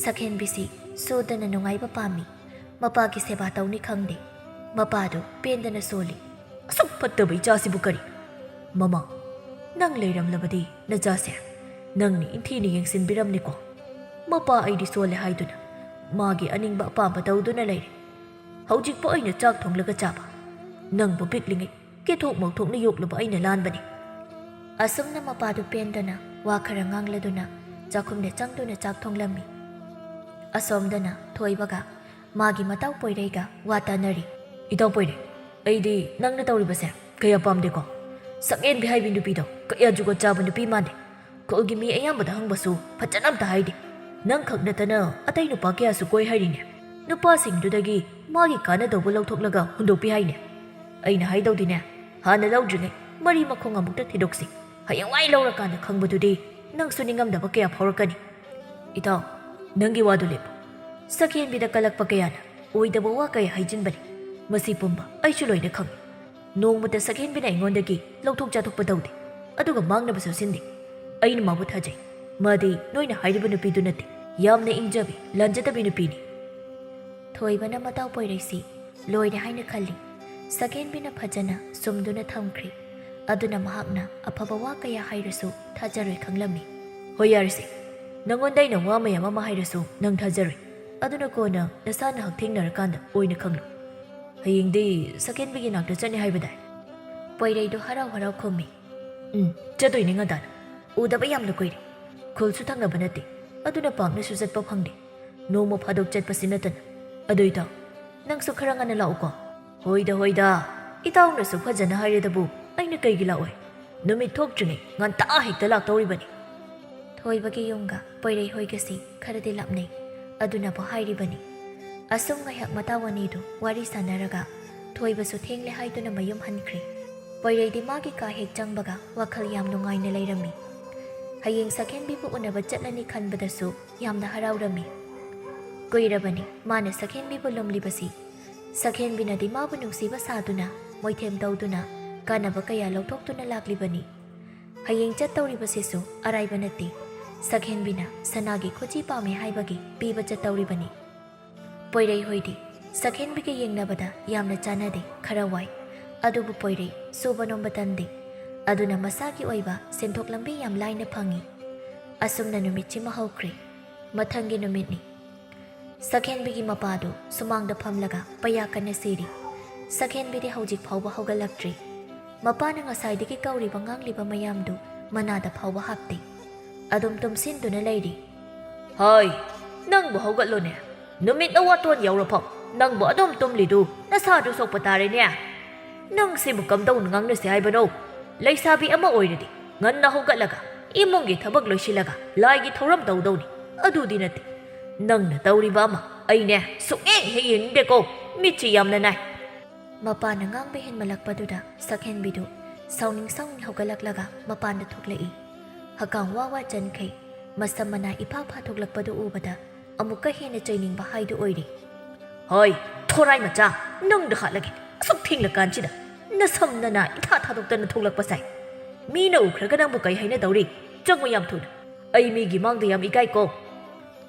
ꯁꯛꯍꯦꯟꯕꯤꯁꯤ ꯁꯣꯗꯅ ꯅꯨꯡꯉꯥꯏꯕ ꯄꯥꯝꯃꯤ꯫ ꯃꯄꯥꯒꯤ ꯁꯦꯕꯥ ꯇꯧꯅꯤ ꯈꯪꯗꯦ꯫ ꯃꯄꯥꯗꯨ ꯄꯦꯟꯗꯅ ꯁꯣꯜꯂꯤ꯫ "ꯑꯁꯨꯛ ꯐꯠꯇꯕ ꯏꯆꯥꯁꯤꯕꯨ ꯀꯔꯤ? ꯃꯃꯥ, ꯅꯪ ꯂꯩꯔꯝꯂꯕꯗꯤ ꯅꯆꯥꯁꯦ ꯅꯪꯅ ꯏꯟꯊꯤꯅ ꯌꯦꯡꯁꯤꯟꯕꯤꯔꯝꯅꯤꯀꯣ꯫ ꯃꯄꯥ ꯑꯩꯗꯤ ꯁꯣꯜꯂꯦ ꯍꯥꯏꯗꯨꯅ ꯃꯥꯒꯤ ꯑꯅꯤꯡꯕ ꯑꯄꯥꯝꯕ ꯇꯧꯗꯨꯅ ꯂꯩꯔꯦ꯫ ꯍꯧꯖꯤꯛꯄꯨ ꯑꯩꯅ ꯆꯥꯛ ꯊꯣꯡꯂꯒ ꯆꯥꯕ? ꯅꯪꯕꯨ ꯄꯤꯛꯂꯤꯉꯩ ꯀꯦꯊꯣꯛ ꯃꯧꯊꯣꯛꯅ ꯌꯣꯛꯂꯨꯕ ꯑꯩꯅ ꯂꯥꯟꯕꯅꯤ꯫" ꯑꯁꯨꯝꯅ ꯃꯄꯥꯗꯨ ꯄꯦꯟꯗꯅ ꯋꯥ ꯈꯔ ꯉꯥꯡꯂꯗꯨꯅ ꯆꯥꯛꯈꯨꯝꯗ ꯆꯪꯗꯨꯅ ꯆꯥꯛ ꯊꯣꯡꯂꯝꯃꯤ꯫ ꯑꯁꯣꯝꯗꯅ ꯊꯣꯏꯕꯒ ꯃꯥꯒꯤ ꯃꯇꯥꯎ ꯄꯣꯏꯔꯩꯒ ꯋꯥ ꯇꯥꯅꯔꯤ꯫ "ꯏꯇꯥꯎ ꯄꯣꯏꯔꯩ, ꯑꯩꯗꯤ ꯅꯪꯅ ꯇꯧꯔꯤꯕꯁꯦ ꯀꯌꯥ ꯄꯥꯝꯗꯦꯀꯣ꯫ ꯁꯛꯍꯦꯟꯕꯤ ꯍꯥꯏꯕꯤ ꯅꯨꯄꯤꯗꯣ ꯀꯌꯥ ꯖꯨꯒꯣꯠ ꯆꯥꯕ ꯅꯨꯄꯤ ꯃꯥꯟꯗꯦ꯫ ꯈꯨꯜꯒꯤ ꯃꯤ ꯑꯌꯥꯝꯕꯗ ꯍꯪꯕꯁꯨ ꯐꯖꯅ ꯑꯝꯇ ꯍꯥꯏꯗꯦ꯫ ꯅꯪ ꯈꯛ ꯅꯠꯇꯅ ꯑꯇꯩ ꯅꯨꯄꯥ ꯀꯌꯥꯁꯨ ꯀꯣꯏ ꯍꯥꯏꯔꯤꯅꯦ꯫ ꯅꯨꯄꯥꯁꯤꯡꯗꯨꯗꯒꯤ ꯃꯥꯒꯤ ꯀꯥꯟꯅꯗꯧꯕ ꯂꯧꯊꯣꯛꯂꯒ ꯍꯨꯟꯗꯣꯛꯄꯤ ꯍꯥꯏꯅꯦ꯫ ꯑꯩꯅ ꯍꯥꯏꯗꯧꯗꯤꯅꯦ, ꯍꯥꯟꯅ ꯂꯧꯗ꯭ꯔꯤꯉꯩ ꯃꯔꯤ ꯃꯈꯣꯡ ꯑꯃꯨꯛꯇ ꯊꯤꯗꯣꯛꯁꯤ꯫ ꯍꯌꯦꯡꯋꯥꯏ ꯂꯧꯔꯀꯥꯟꯗ ꯈꯪꯕꯗꯨꯗꯤ ꯅꯪꯁꯨ ꯅꯤꯡꯉꯝꯗꯕ ꯀꯌꯥ ꯐꯥꯎꯔꯛꯀꯅꯤ꯫" "ꯏꯇꯥꯎ, ꯅꯪꯒꯤ ꯋꯥꯗꯨ ꯂꯦꯞꯄꯨ꯫ ꯁꯛꯍꯦꯟꯕꯤꯗ ꯀꯜꯂꯛꯄ ꯀꯌꯥꯅ ꯑꯣꯏꯗꯕ ꯋꯥ ꯀꯌꯥ ꯍꯥꯏꯖꯤꯟꯕꯅꯤ꯫ ꯃꯁꯤ ꯄꯨꯝꯕ ꯑꯩꯁꯨ ꯂꯣꯏꯅ ꯈꯪꯏ꯫ ꯅꯣꯡꯃꯇ ꯁꯛꯍꯦꯟꯕꯤꯅ ꯑꯩꯉꯣꯟꯗꯒꯤ ꯂꯧꯊꯣꯛ ꯆꯥꯊꯣꯛꯄ ꯇꯧꯗꯦ꯫ ꯑꯗꯨꯒ ꯃꯥꯡꯅꯕꯁꯨ ꯁꯤꯟꯗꯦ꯫ ꯑꯩꯅ ꯃꯥꯕꯨ ꯊꯥꯖꯩ꯫ ꯃꯥꯗꯤ ꯅꯣꯏꯅ ꯍꯥꯏꯔꯤꯕ ꯅꯨꯄꯤꯗꯨ ꯅꯠꯇꯦ꯫ ꯌꯥꯝꯅ ꯏꯪꯖꯕꯤ, ꯂꯥꯟꯖꯗꯕꯤ ꯅꯨꯄꯤꯅꯤ꯫" ꯊꯣꯏꯕꯅ ꯃꯇꯥꯎ ꯄꯣꯏꯔꯩꯁꯤ ꯂꯣꯏꯔꯦ ꯍꯥꯏꯅ ꯈꯜꯂꯤ꯫ ꯁꯛꯍꯦꯟꯕꯤꯅ ꯐꯖꯅ ꯁꯨꯝꯗꯨꯅ ꯊꯝꯈ꯭ꯔꯦ꯫ ꯑꯗꯨꯅ ꯃꯍꯥꯛꯅ ꯑꯐꯕ ꯋꯥ ꯀꯌꯥ ꯍꯥꯏꯔꯁꯨ ꯊꯥꯖꯔꯣꯏ ꯈꯪꯂꯝꯃꯤ꯫ "ꯍꯣꯏ, ꯌꯥꯔꯦꯁꯦ꯫ ꯅꯉꯣꯟꯗ ꯑꯩꯅ ꯋꯥ ꯃꯌꯥꯝ ꯑꯃ ꯍꯥꯏꯔꯁꯨ ꯅꯪ ꯊꯥꯖꯔꯣꯏ꯫ ꯑꯗꯨꯅ ꯀꯣꯟꯅ ꯅꯁꯥꯅ ꯍꯛꯊꯦꯡꯅꯔꯀꯥꯟꯗ ꯑꯣꯏꯅ ꯈꯪꯂꯨ꯫ ꯍꯌꯦꯡꯗꯤ ꯁꯛꯍꯦꯟꯕꯤꯒꯤ ꯅꯥꯛꯇ ꯆꯠꯅꯤ ꯍꯥꯏꯕꯗꯥꯏ?" ꯄꯣꯏꯔꯩꯗꯨ ꯍꯔꯥꯎ ꯍꯔꯥꯎ ꯈꯨꯝꯃꯤ꯫ "ꯎꯝ, ꯆꯠꯇꯣꯏꯅꯤ ꯉꯟꯇꯥꯅ꯫ ꯎꯗꯕ ꯌꯥꯝꯅ ꯀꯨꯏꯔꯦ꯫ ꯈꯨꯜꯁꯨ ꯊꯪꯅꯕ ꯅꯠꯇꯦ꯫ ꯑꯗꯨꯅ ꯄꯥꯛꯅꯁꯨ ꯆꯠꯄ ꯐꯪꯗꯦ꯫ ꯅꯣꯡꯃ ꯐꯥꯗꯣꯛ ꯆꯠꯄꯁꯤ ꯅꯠꯇꯅ꯫ ꯑꯗꯨ ꯏꯇꯥꯎ, ꯅꯪꯁꯨ ꯈꯔ ꯉꯟꯅ ꯂꯥꯛꯎꯀꯣ꯫" "ꯍꯣꯏꯗ, ꯍꯣꯏꯗ꯫ ꯏꯇꯥꯎꯅꯁꯨ ꯐꯖꯅ ꯍꯥꯏꯔꯦꯗꯕꯨ ꯑꯩꯅ ꯀꯩꯒꯤ ꯂꯥꯛꯑꯣꯏ? ꯅꯨꯃꯤꯠ ꯊꯣꯛꯇ꯭ꯔꯤꯉꯩ ꯉꯟꯇꯥ ꯍꯦꯛꯇ ꯂꯥꯛꯇꯧꯔꯤꯕꯅꯤ꯫" ꯊꯣꯏꯕꯒꯤ ꯌꯨꯝꯒ ꯄꯣꯏꯔꯩ ꯍꯣꯏꯒꯁꯤ ꯈꯔꯗꯤ ꯂꯥꯞꯅꯩ꯫ ꯑꯗꯨꯅꯕꯨ ꯍꯥꯏꯔꯤꯕꯅꯤ꯫ ꯑꯁꯨꯝ ꯉꯥꯏꯍꯥꯛ ꯃꯇꯥꯎ ꯑꯅꯤꯗꯨ ꯋꯥꯔꯤ ꯁꯥꯟꯅꯔꯒ ꯊꯣꯏꯕꯁꯨ ꯊꯦꯡꯂꯦ ꯍꯥꯏꯗꯨꯅ ꯃꯌꯨꯝ ꯍꯟꯈ꯭ꯔꯦ꯫ ꯄꯣꯏꯔꯩꯗꯤ ꯃꯥꯒꯤ ꯀꯥ ꯍꯦꯛ ꯆꯪꯕꯒ ꯋꯥꯈꯜ ꯌꯥꯝ ꯅꯨꯡꯉꯥꯏꯅ ꯂꯩꯔꯝꯃꯤ꯫ ꯍꯌꯦꯡ ꯁꯛꯍꯦꯟꯕꯤꯕꯨ ꯎꯅꯕ ꯆꯠꯂꯅꯤ ꯈꯟꯕꯗꯁꯨ ꯌꯥꯝꯅ ꯍꯔꯥꯎꯔꯝꯃꯤ꯫ ꯀꯨꯏꯔꯕꯅꯤ ꯃꯥꯅ ꯁꯛꯍꯦꯟꯕꯤꯕꯨ ꯂꯨꯝꯂꯤꯕꯁꯤ꯫ ꯁꯛꯍꯦꯟꯕꯤꯅꯗꯤ ꯃꯥꯕꯨ ꯅꯨꯡꯁꯤꯕ ꯁꯥꯗꯨꯅ, ꯃꯣꯏꯊꯦꯝ ꯇꯧꯗꯨꯅ, ꯀꯥꯟꯅꯕ ꯀꯌꯥ ꯂꯧꯊꯣꯛꯇꯨꯅ ꯂꯥꯛꯂꯤꯕꯅꯤ꯫ ꯍꯌꯦꯡ ꯆꯠꯇꯧꯔꯤꯕꯁꯤꯁꯨ ꯑꯔꯥꯏꯕ ꯅꯠꯇꯦ꯫ ꯁꯛꯍꯦꯟꯕꯤꯅ ꯁꯅꯥꯒꯤ ꯈꯨꯖꯤ ꯄꯥꯝꯃꯤ ꯍꯥꯏꯕꯒꯤ ꯄꯤꯕ ꯆꯠꯇꯧꯔꯤꯕꯅꯤ꯫ ꯄꯣꯏꯔꯩ ꯍꯣꯏꯗꯤ ꯁꯛꯍꯦꯟꯕꯤꯒ ꯌꯦꯡꯅꯕꯗ ꯌꯥꯝꯅ ꯆꯥꯟꯅꯗꯦ, ꯈꯔ ꯋꯥꯏ꯫ ꯑꯗꯨꯕꯨ ꯄꯣꯏꯔꯩ ꯁꯨꯕ ꯅꯣꯝꯕ ꯇꯟꯗꯦ꯫ ꯑꯗꯨꯅ ꯃꯁꯥꯒꯤ ꯑꯣꯏꯕ ꯁꯦꯟꯊꯣꯛ ꯂꯝꯕꯤ ꯌꯥꯝ ꯂꯥꯏꯅ ꯐꯪꯏ꯫ ꯑꯁꯨꯝꯅ ꯅꯨꯃꯤꯠꯁꯤꯃ ꯍꯧꯈ꯭ꯔꯦ꯫ ꯃꯊꯪꯒꯤ ꯅꯨꯃꯤꯠꯅꯤ꯫ ꯁꯛꯍꯦꯟꯕꯤꯒꯤ ꯃꯄꯥꯗꯨ ꯁꯨꯃꯥꯡꯗ ꯐꯝꯂꯒ ꯄꯩꯌꯥ ꯀꯟꯅ ꯁꯤꯔꯤ꯫ ꯁꯛꯍꯦꯟꯕꯤꯗꯤ ꯍꯧꯖꯤꯛ ꯐꯥꯎꯕ ꯍꯧꯒꯠꯂꯛꯇ꯭ꯔꯤ꯫ ꯃꯄꯥꯅ ꯉꯁꯥꯏꯗꯒꯤ ꯀꯧꯔꯤꯕ ꯉꯥꯡꯂꯤꯕ ꯃꯌꯥꯝꯗꯨ ꯃꯅꯥꯗ ꯐꯥꯎꯕ ꯍꯥꯞꯇꯦ꯫ ꯑꯗꯨꯝ ꯇꯨꯝꯁꯤꯟꯗꯨꯅ ꯂꯩꯔꯤ꯫ "ꯍꯣꯏ, ꯅꯪꯕꯨ ꯍꯧꯒꯠꯂꯣꯅꯦ꯫ ꯅꯨꯃꯤꯠꯅ ꯋꯥꯇꯣꯟ ꯌꯧꯔꯐꯥꯎ ꯅꯪꯕꯨ ꯑꯗꯨꯝ ꯇꯨꯝꯂꯤꯗꯨ ꯅꯁꯥꯗꯨ ꯁꯣꯛꯄ ꯇꯥꯔꯦꯅꯦ꯫ ꯅꯪꯁꯤꯕꯨ ꯀꯝꯗꯧꯅ ꯉꯥꯡꯅꯁꯤ ꯍꯥꯏꯕꯅꯣ? ꯂꯩꯁꯥꯕꯤ ꯑꯃ ꯑꯣꯏꯔꯗꯤ ꯉꯟꯅ ꯍꯧꯒꯠꯂꯒ ꯏꯃꯨꯡꯒꯤ ꯊꯕꯛ ꯂꯣꯏꯁꯤꯜꯂꯒ ꯂꯥꯏꯒꯤ ꯊꯧꯔꯝ ꯇꯧꯗꯧꯅꯤ꯫ ꯑꯗꯨꯗꯤ ꯅꯠꯇꯦ꯫ ꯅꯪꯅ ꯇꯧꯔꯤꯕ ꯑꯃ ꯑꯩꯅꯦ ꯁꯨꯛꯌꯦꯡ ꯍꯦꯛ ꯌꯦꯡꯅꯤꯡꯗꯦꯀꯣ꯫ ꯃꯤꯠꯁꯤ ꯌꯥꯝꯅ ꯅꯥꯏ꯫" ꯃꯄꯥꯅ ꯉꯥꯡꯕ ꯍꯦꯟꯃꯜꯂꯛꯄꯗꯨꯗ ꯁꯛꯍꯦꯟꯕꯤꯗꯨ ꯁꯥꯎꯅꯤꯡ ꯁꯥꯎꯅꯤꯡ ꯍꯧꯒꯠꯂꯛꯂꯒ ꯃꯄꯥꯟꯗ ꯊꯣꯛꯂꯛꯏ꯫ ꯍꯀꯥꯝ ꯋꯥ ꯋꯥ ꯆꯟꯈꯩ꯫ ꯃꯁꯝ ꯃꯅꯥ ꯏꯐꯥ ꯐꯥ ꯊꯣꯛꯂꯛꯄꯗꯨ ꯎꯕꯗ ꯑꯃꯨꯛꯀ ꯍꯦꯟꯅ ꯆꯩꯅꯤꯡꯕ ꯍꯥꯏꯗꯨ ꯑꯣꯏꯔꯤ꯫ "ꯍꯣꯏ, ꯊꯣꯔꯥꯏ ꯃꯆꯥ, ꯅꯪꯗ ꯍꯥꯠꯂꯒꯦ꯫ ꯑꯁꯨꯛ ꯊꯦꯡꯂꯀꯥꯟꯁꯤꯗ ꯅꯁꯝ ꯅꯅꯥ ꯏꯊꯥ ꯊꯥꯗꯣꯛꯇꯅ ꯊꯣꯛꯂꯛꯄ ꯁꯥꯏ꯫ ꯃꯤꯅ ꯎꯈ꯭ꯔꯒ ꯅꯪꯕꯨ ꯀꯩ ꯍꯥꯏꯅꯗꯧꯔꯤ? ꯆꯪꯉꯨ ꯌꯥꯝ ꯊꯨꯅ꯫ ꯑꯩ ꯃꯤꯒꯤ ꯃꯥꯡꯗ ꯌꯥꯝ ꯏꯀꯥꯏꯀꯣ꯫"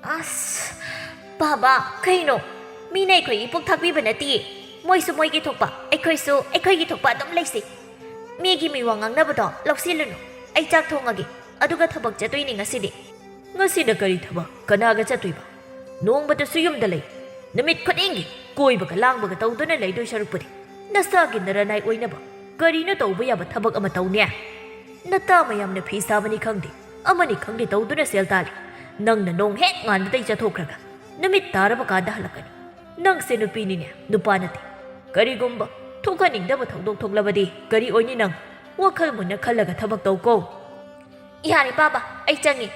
"ꯑꯁ, ꯕꯥꯕꯥ, ꯀꯩꯅꯣ? ꯃꯤꯅ ꯑꯩꯈꯣꯏꯒꯤ ꯄꯨꯛ ꯊꯥꯛꯄꯤꯕ ꯅꯠꯇꯤꯌꯦ꯫ ꯃꯣꯏꯁꯨ ꯃꯣꯏꯒꯤ ꯊꯣꯛꯄ, ꯑꯩꯈꯣꯏꯁꯨ ꯑꯩꯈꯣꯏꯒꯤ ꯊꯣꯛꯄ ꯑꯗꯨꯝ ꯂꯩꯁꯤ꯫ ꯃꯤꯒꯤ ꯃꯤꯋꯥ ꯉꯥꯡꯅꯕꯗꯣ ꯂꯧꯁꯤꯜꯂꯨꯅꯨ꯫ ꯑꯩ ꯆꯥꯛ ꯊꯣꯡꯉꯒꯦ, ꯑꯗꯨꯒ ꯊꯕꯛ ꯆꯠꯇꯣꯏꯅꯤ ꯉꯁꯤꯗꯤ꯫" "ꯉꯁꯤꯅ ꯀꯔꯤ ꯊꯕꯛ? ꯀꯅꯥꯒ ꯆꯠꯇꯣꯏꯕ? ꯅꯣꯡꯃꯇꯁꯨ ꯌꯨꯝꯗ ꯂꯩ꯫ ꯅꯨꯃꯤꯠ ꯈꯨꯗꯤꯡꯒꯤ ꯀꯣꯏꯕꯒ ꯂꯥꯡꯕꯒ ꯇꯧꯗꯨꯅ ꯂꯩꯗꯣꯏ ꯁꯔꯨꯛꯄꯨꯗꯤ ꯅꯁꯥꯒꯤ ꯅꯔꯅꯥꯏ ꯑꯣꯏꯅꯕ ꯀꯔꯤꯅꯣ ꯇꯧꯕ ꯌꯥꯕ ꯊꯕꯛ ꯑꯃ ꯇꯧꯅꯦ꯫ ꯅꯇꯥ ꯃꯌꯥꯝꯅ ꯐꯤ ꯁꯥꯕꯅꯤ ꯈꯪꯗꯦ, ꯑꯃꯅꯤ ꯈꯪꯗꯦ ꯇꯧꯗꯨꯅ ꯁꯦꯜ ꯇꯥꯜꯂꯤ꯫ ꯅꯪꯅ ꯅꯣꯡ ꯍꯦꯛ ꯉꯥꯟꯕꯗꯩ ꯆꯠꯊꯣꯛꯈ꯭ꯔꯒ ꯅꯨꯃꯤꯠ ꯇꯥꯔꯕ ꯀꯥꯟꯗ ꯍꯜꯂꯛꯀꯅꯤ꯫ ꯅꯪꯁꯦ ꯅꯨꯄꯤꯅꯤꯅꯦ, ꯅꯨꯄꯥ ꯅꯠꯇꯦ꯫ ꯀꯔꯤꯒꯨꯝꯕ ꯊꯣꯛꯍꯟꯅꯤꯡꯗꯕ ꯊꯧꯗꯣꯛ ꯊꯣꯛꯂꯕꯗꯤ ꯀꯔꯤ ꯑꯣꯏꯅꯤ ꯅꯪ? ꯋꯥꯈꯜ ꯃꯨꯟꯅ ꯈꯜꯂꯒ ꯊꯕꯛ ꯇꯧꯀꯣ꯫" "ꯌꯥꯔꯦ ꯕꯥꯕꯥ, ꯑꯩ ꯆꯪꯉꯤ꯫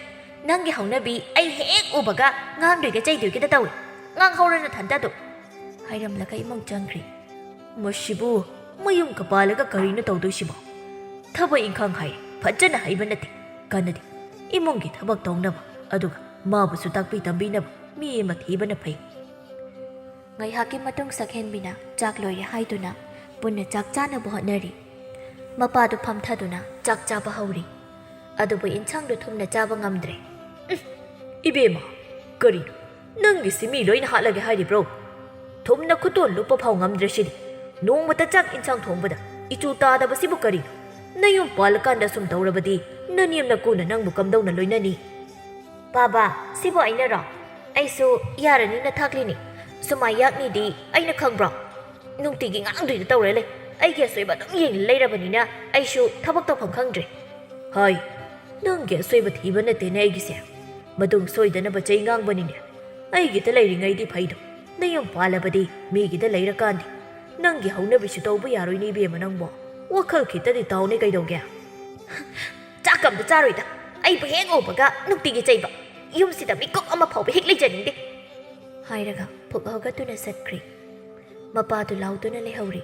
ꯅꯪꯒꯤ ꯍꯧꯅꯕꯤ ꯑꯩ ꯍꯦꯛ ꯎꯕꯒ ꯉꯥꯡꯗꯣꯏꯒ ꯆꯩꯗꯣꯏꯒꯗ ꯇꯧꯏ꯫ ꯉꯥꯡꯍꯧꯔꯣ ꯅꯊꯟꯇ ꯑꯗꯨꯝ꯫" ꯍꯥꯏꯔꯝꯂꯒ ꯏꯃꯨꯡ ꯆꯪꯈ꯭ꯔꯦ꯫ ꯃꯁꯤꯕꯨ ꯃꯌꯨꯝꯒ ꯄꯥꯜꯂꯒ ꯀꯔꯤꯅꯣ ꯇꯧꯗꯣꯏꯁꯤꯕꯣ? ꯊꯕꯛ ꯏꯪꯈꯥꯡ ꯍꯥꯏ ꯐꯖꯅ ꯍꯩꯕ ꯅꯠꯇꯦ, ꯀꯥꯟꯅꯗꯦ꯫ ꯏꯃꯨꯡꯒꯤ ꯊꯕꯛ ꯇꯧꯅꯕ, ꯑꯗꯨꯒ ꯃꯥꯕꯨꯁꯨ ꯇꯥꯛꯄꯤ ꯇꯝꯕꯤꯅꯕ ꯃꯤ ꯑꯃ ꯊꯤꯕꯅ ꯐꯩ꯫ ꯉꯥꯏꯍꯥꯛꯀꯤ ꯃꯇꯨꯡ ꯁꯛꯍꯦꯟꯕꯤꯅ ꯆꯥꯛ ꯂꯣꯏꯔꯦ ꯍꯥꯏꯗꯨꯅ ꯄꯨꯟꯅ ꯆꯥꯛ ꯆꯥꯅꯕ ꯍꯣꯠꯅꯔꯤ꯫ ꯃꯄꯥꯗꯨ ꯐꯝꯊꯗꯨꯅ ꯆꯥꯛ ꯆꯥꯕ ꯍꯧꯔꯤ꯫ ꯑꯗꯨꯕꯨ ꯏꯟꯁꯥꯡꯗꯨ ꯊꯨꯝꯅ ꯆꯥꯕ ꯉꯝꯗ꯭ꯔꯦ꯫ "ꯏꯕꯦꯝꯃ, ꯀꯔꯤꯅꯣ? ꯅꯪꯒꯤꯁꯤ ꯃꯤ ꯂꯣꯏꯅ ꯍꯥꯠꯂꯒꯦ ꯍꯥꯏꯔꯤꯕ꯭ꯔꯣ? ꯊꯨꯝꯅ ꯈꯨꯇꯣꯟ ꯂꯨꯞꯄ ꯐꯥꯎ ꯉꯝꯗ꯭ꯔꯦ ꯁꯤꯗꯤ꯫ ꯅꯣꯡꯃꯇ ꯆꯥꯛ ꯏꯟꯁꯥꯡ ꯊꯣꯡꯕꯗ ꯏꯆꯨ ꯇꯥꯗꯕꯁꯤꯕꯨ ꯀꯔꯤꯅꯣ? ꯅꯌꯨꯝ ꯄꯥꯜꯂꯀꯥꯟꯗ ꯁꯨꯝ ꯇꯧꯔꯕꯗꯤ ꯅꯅꯦꯝ ꯅꯀꯨꯅ ꯅꯪꯕꯨ ꯀꯝꯗꯧꯅ ꯂꯣꯏꯅꯅꯤ?" "ꯕꯥꯕꯥ, ꯁꯤꯕꯨ ꯑꯩꯅꯔꯣ? ꯑꯩꯁꯨ ꯌꯥꯔꯅꯤꯅ ꯊꯥꯛꯂꯤꯅꯤ꯫ ꯁꯨꯃꯥꯏ ꯌꯥꯛꯅꯤꯗꯤ ꯑꯩꯅ ꯈꯪꯕ꯭ꯔꯣ? ꯅꯨꯡꯇꯤꯒꯤ ꯉꯥꯡꯗꯣꯏꯗ ꯇꯧꯔ ꯂꯩ꯫ ꯑꯩꯒꯤ ꯑꯁꯣꯏꯕ ꯑꯗꯨꯝ ꯌꯦꯡꯂ ꯂꯩꯔꯕꯅꯤꯅ ꯑꯩꯁꯨ ꯊꯕꯛ ꯇꯧꯐꯝ ꯈꯪꯗ꯭ꯔꯦ꯫" "ꯍꯥꯏ, ꯅꯪꯒꯤ ꯑꯁꯣꯏꯕ ꯊꯤꯕ ꯅꯠꯇꯦꯅꯦ ꯑꯩꯒꯤꯁꯦ꯫ ꯃꯇꯨꯡ ꯁꯣꯏꯗꯅꯕ ꯆꯩ ꯉꯥꯡꯕꯅꯤꯅꯦ꯫ ꯑꯩꯒꯤꯗ ꯂꯩꯔꯤꯉꯩꯗꯤ ꯐꯩꯗꯣ, ꯅꯌꯨꯝ ꯄꯥꯜꯂꯕꯗꯤ ꯃꯤꯒꯤꯗ ꯂꯩꯔꯀꯥꯟꯗꯤ ꯅꯪꯒꯤ ꯍꯧꯅꯕꯤꯁꯨ ꯇꯧꯕ ꯌꯥꯔꯣꯏꯅꯦ ꯏꯕꯦꯝꯃ ꯅꯪꯕꯣ꯫ ꯋꯥꯈꯜ ꯈꯤꯇꯗꯤ ꯇꯥꯎꯅꯦ ꯀꯩꯗꯧꯒꯦ?" "ꯆꯥꯛ ꯑꯝꯇ ꯆꯥꯔꯣꯏꯗ꯫ ꯑꯩꯕꯨ ꯍꯦꯛ ꯎꯕꯒ ꯅꯨꯡꯇꯤꯒꯤ ꯆꯩꯕ꯫ ꯌꯨꯝꯁꯤꯗ ꯃꯤꯀꯨꯞ ꯑꯃ ꯐꯥꯎꯕ ꯍꯦꯛ ꯂꯩꯖꯅꯤꯡꯗꯦ꯫" ꯍꯥꯏꯔꯒ ꯐꯨꯛ ꯍꯧꯒꯠꯇꯨꯅ ꯆꯠꯈ꯭ꯔꯦ꯫ ꯃꯄꯥꯗꯨ ꯂꯥꯎꯗꯨꯅ ꯂꯩꯍꯧꯔꯤ꯫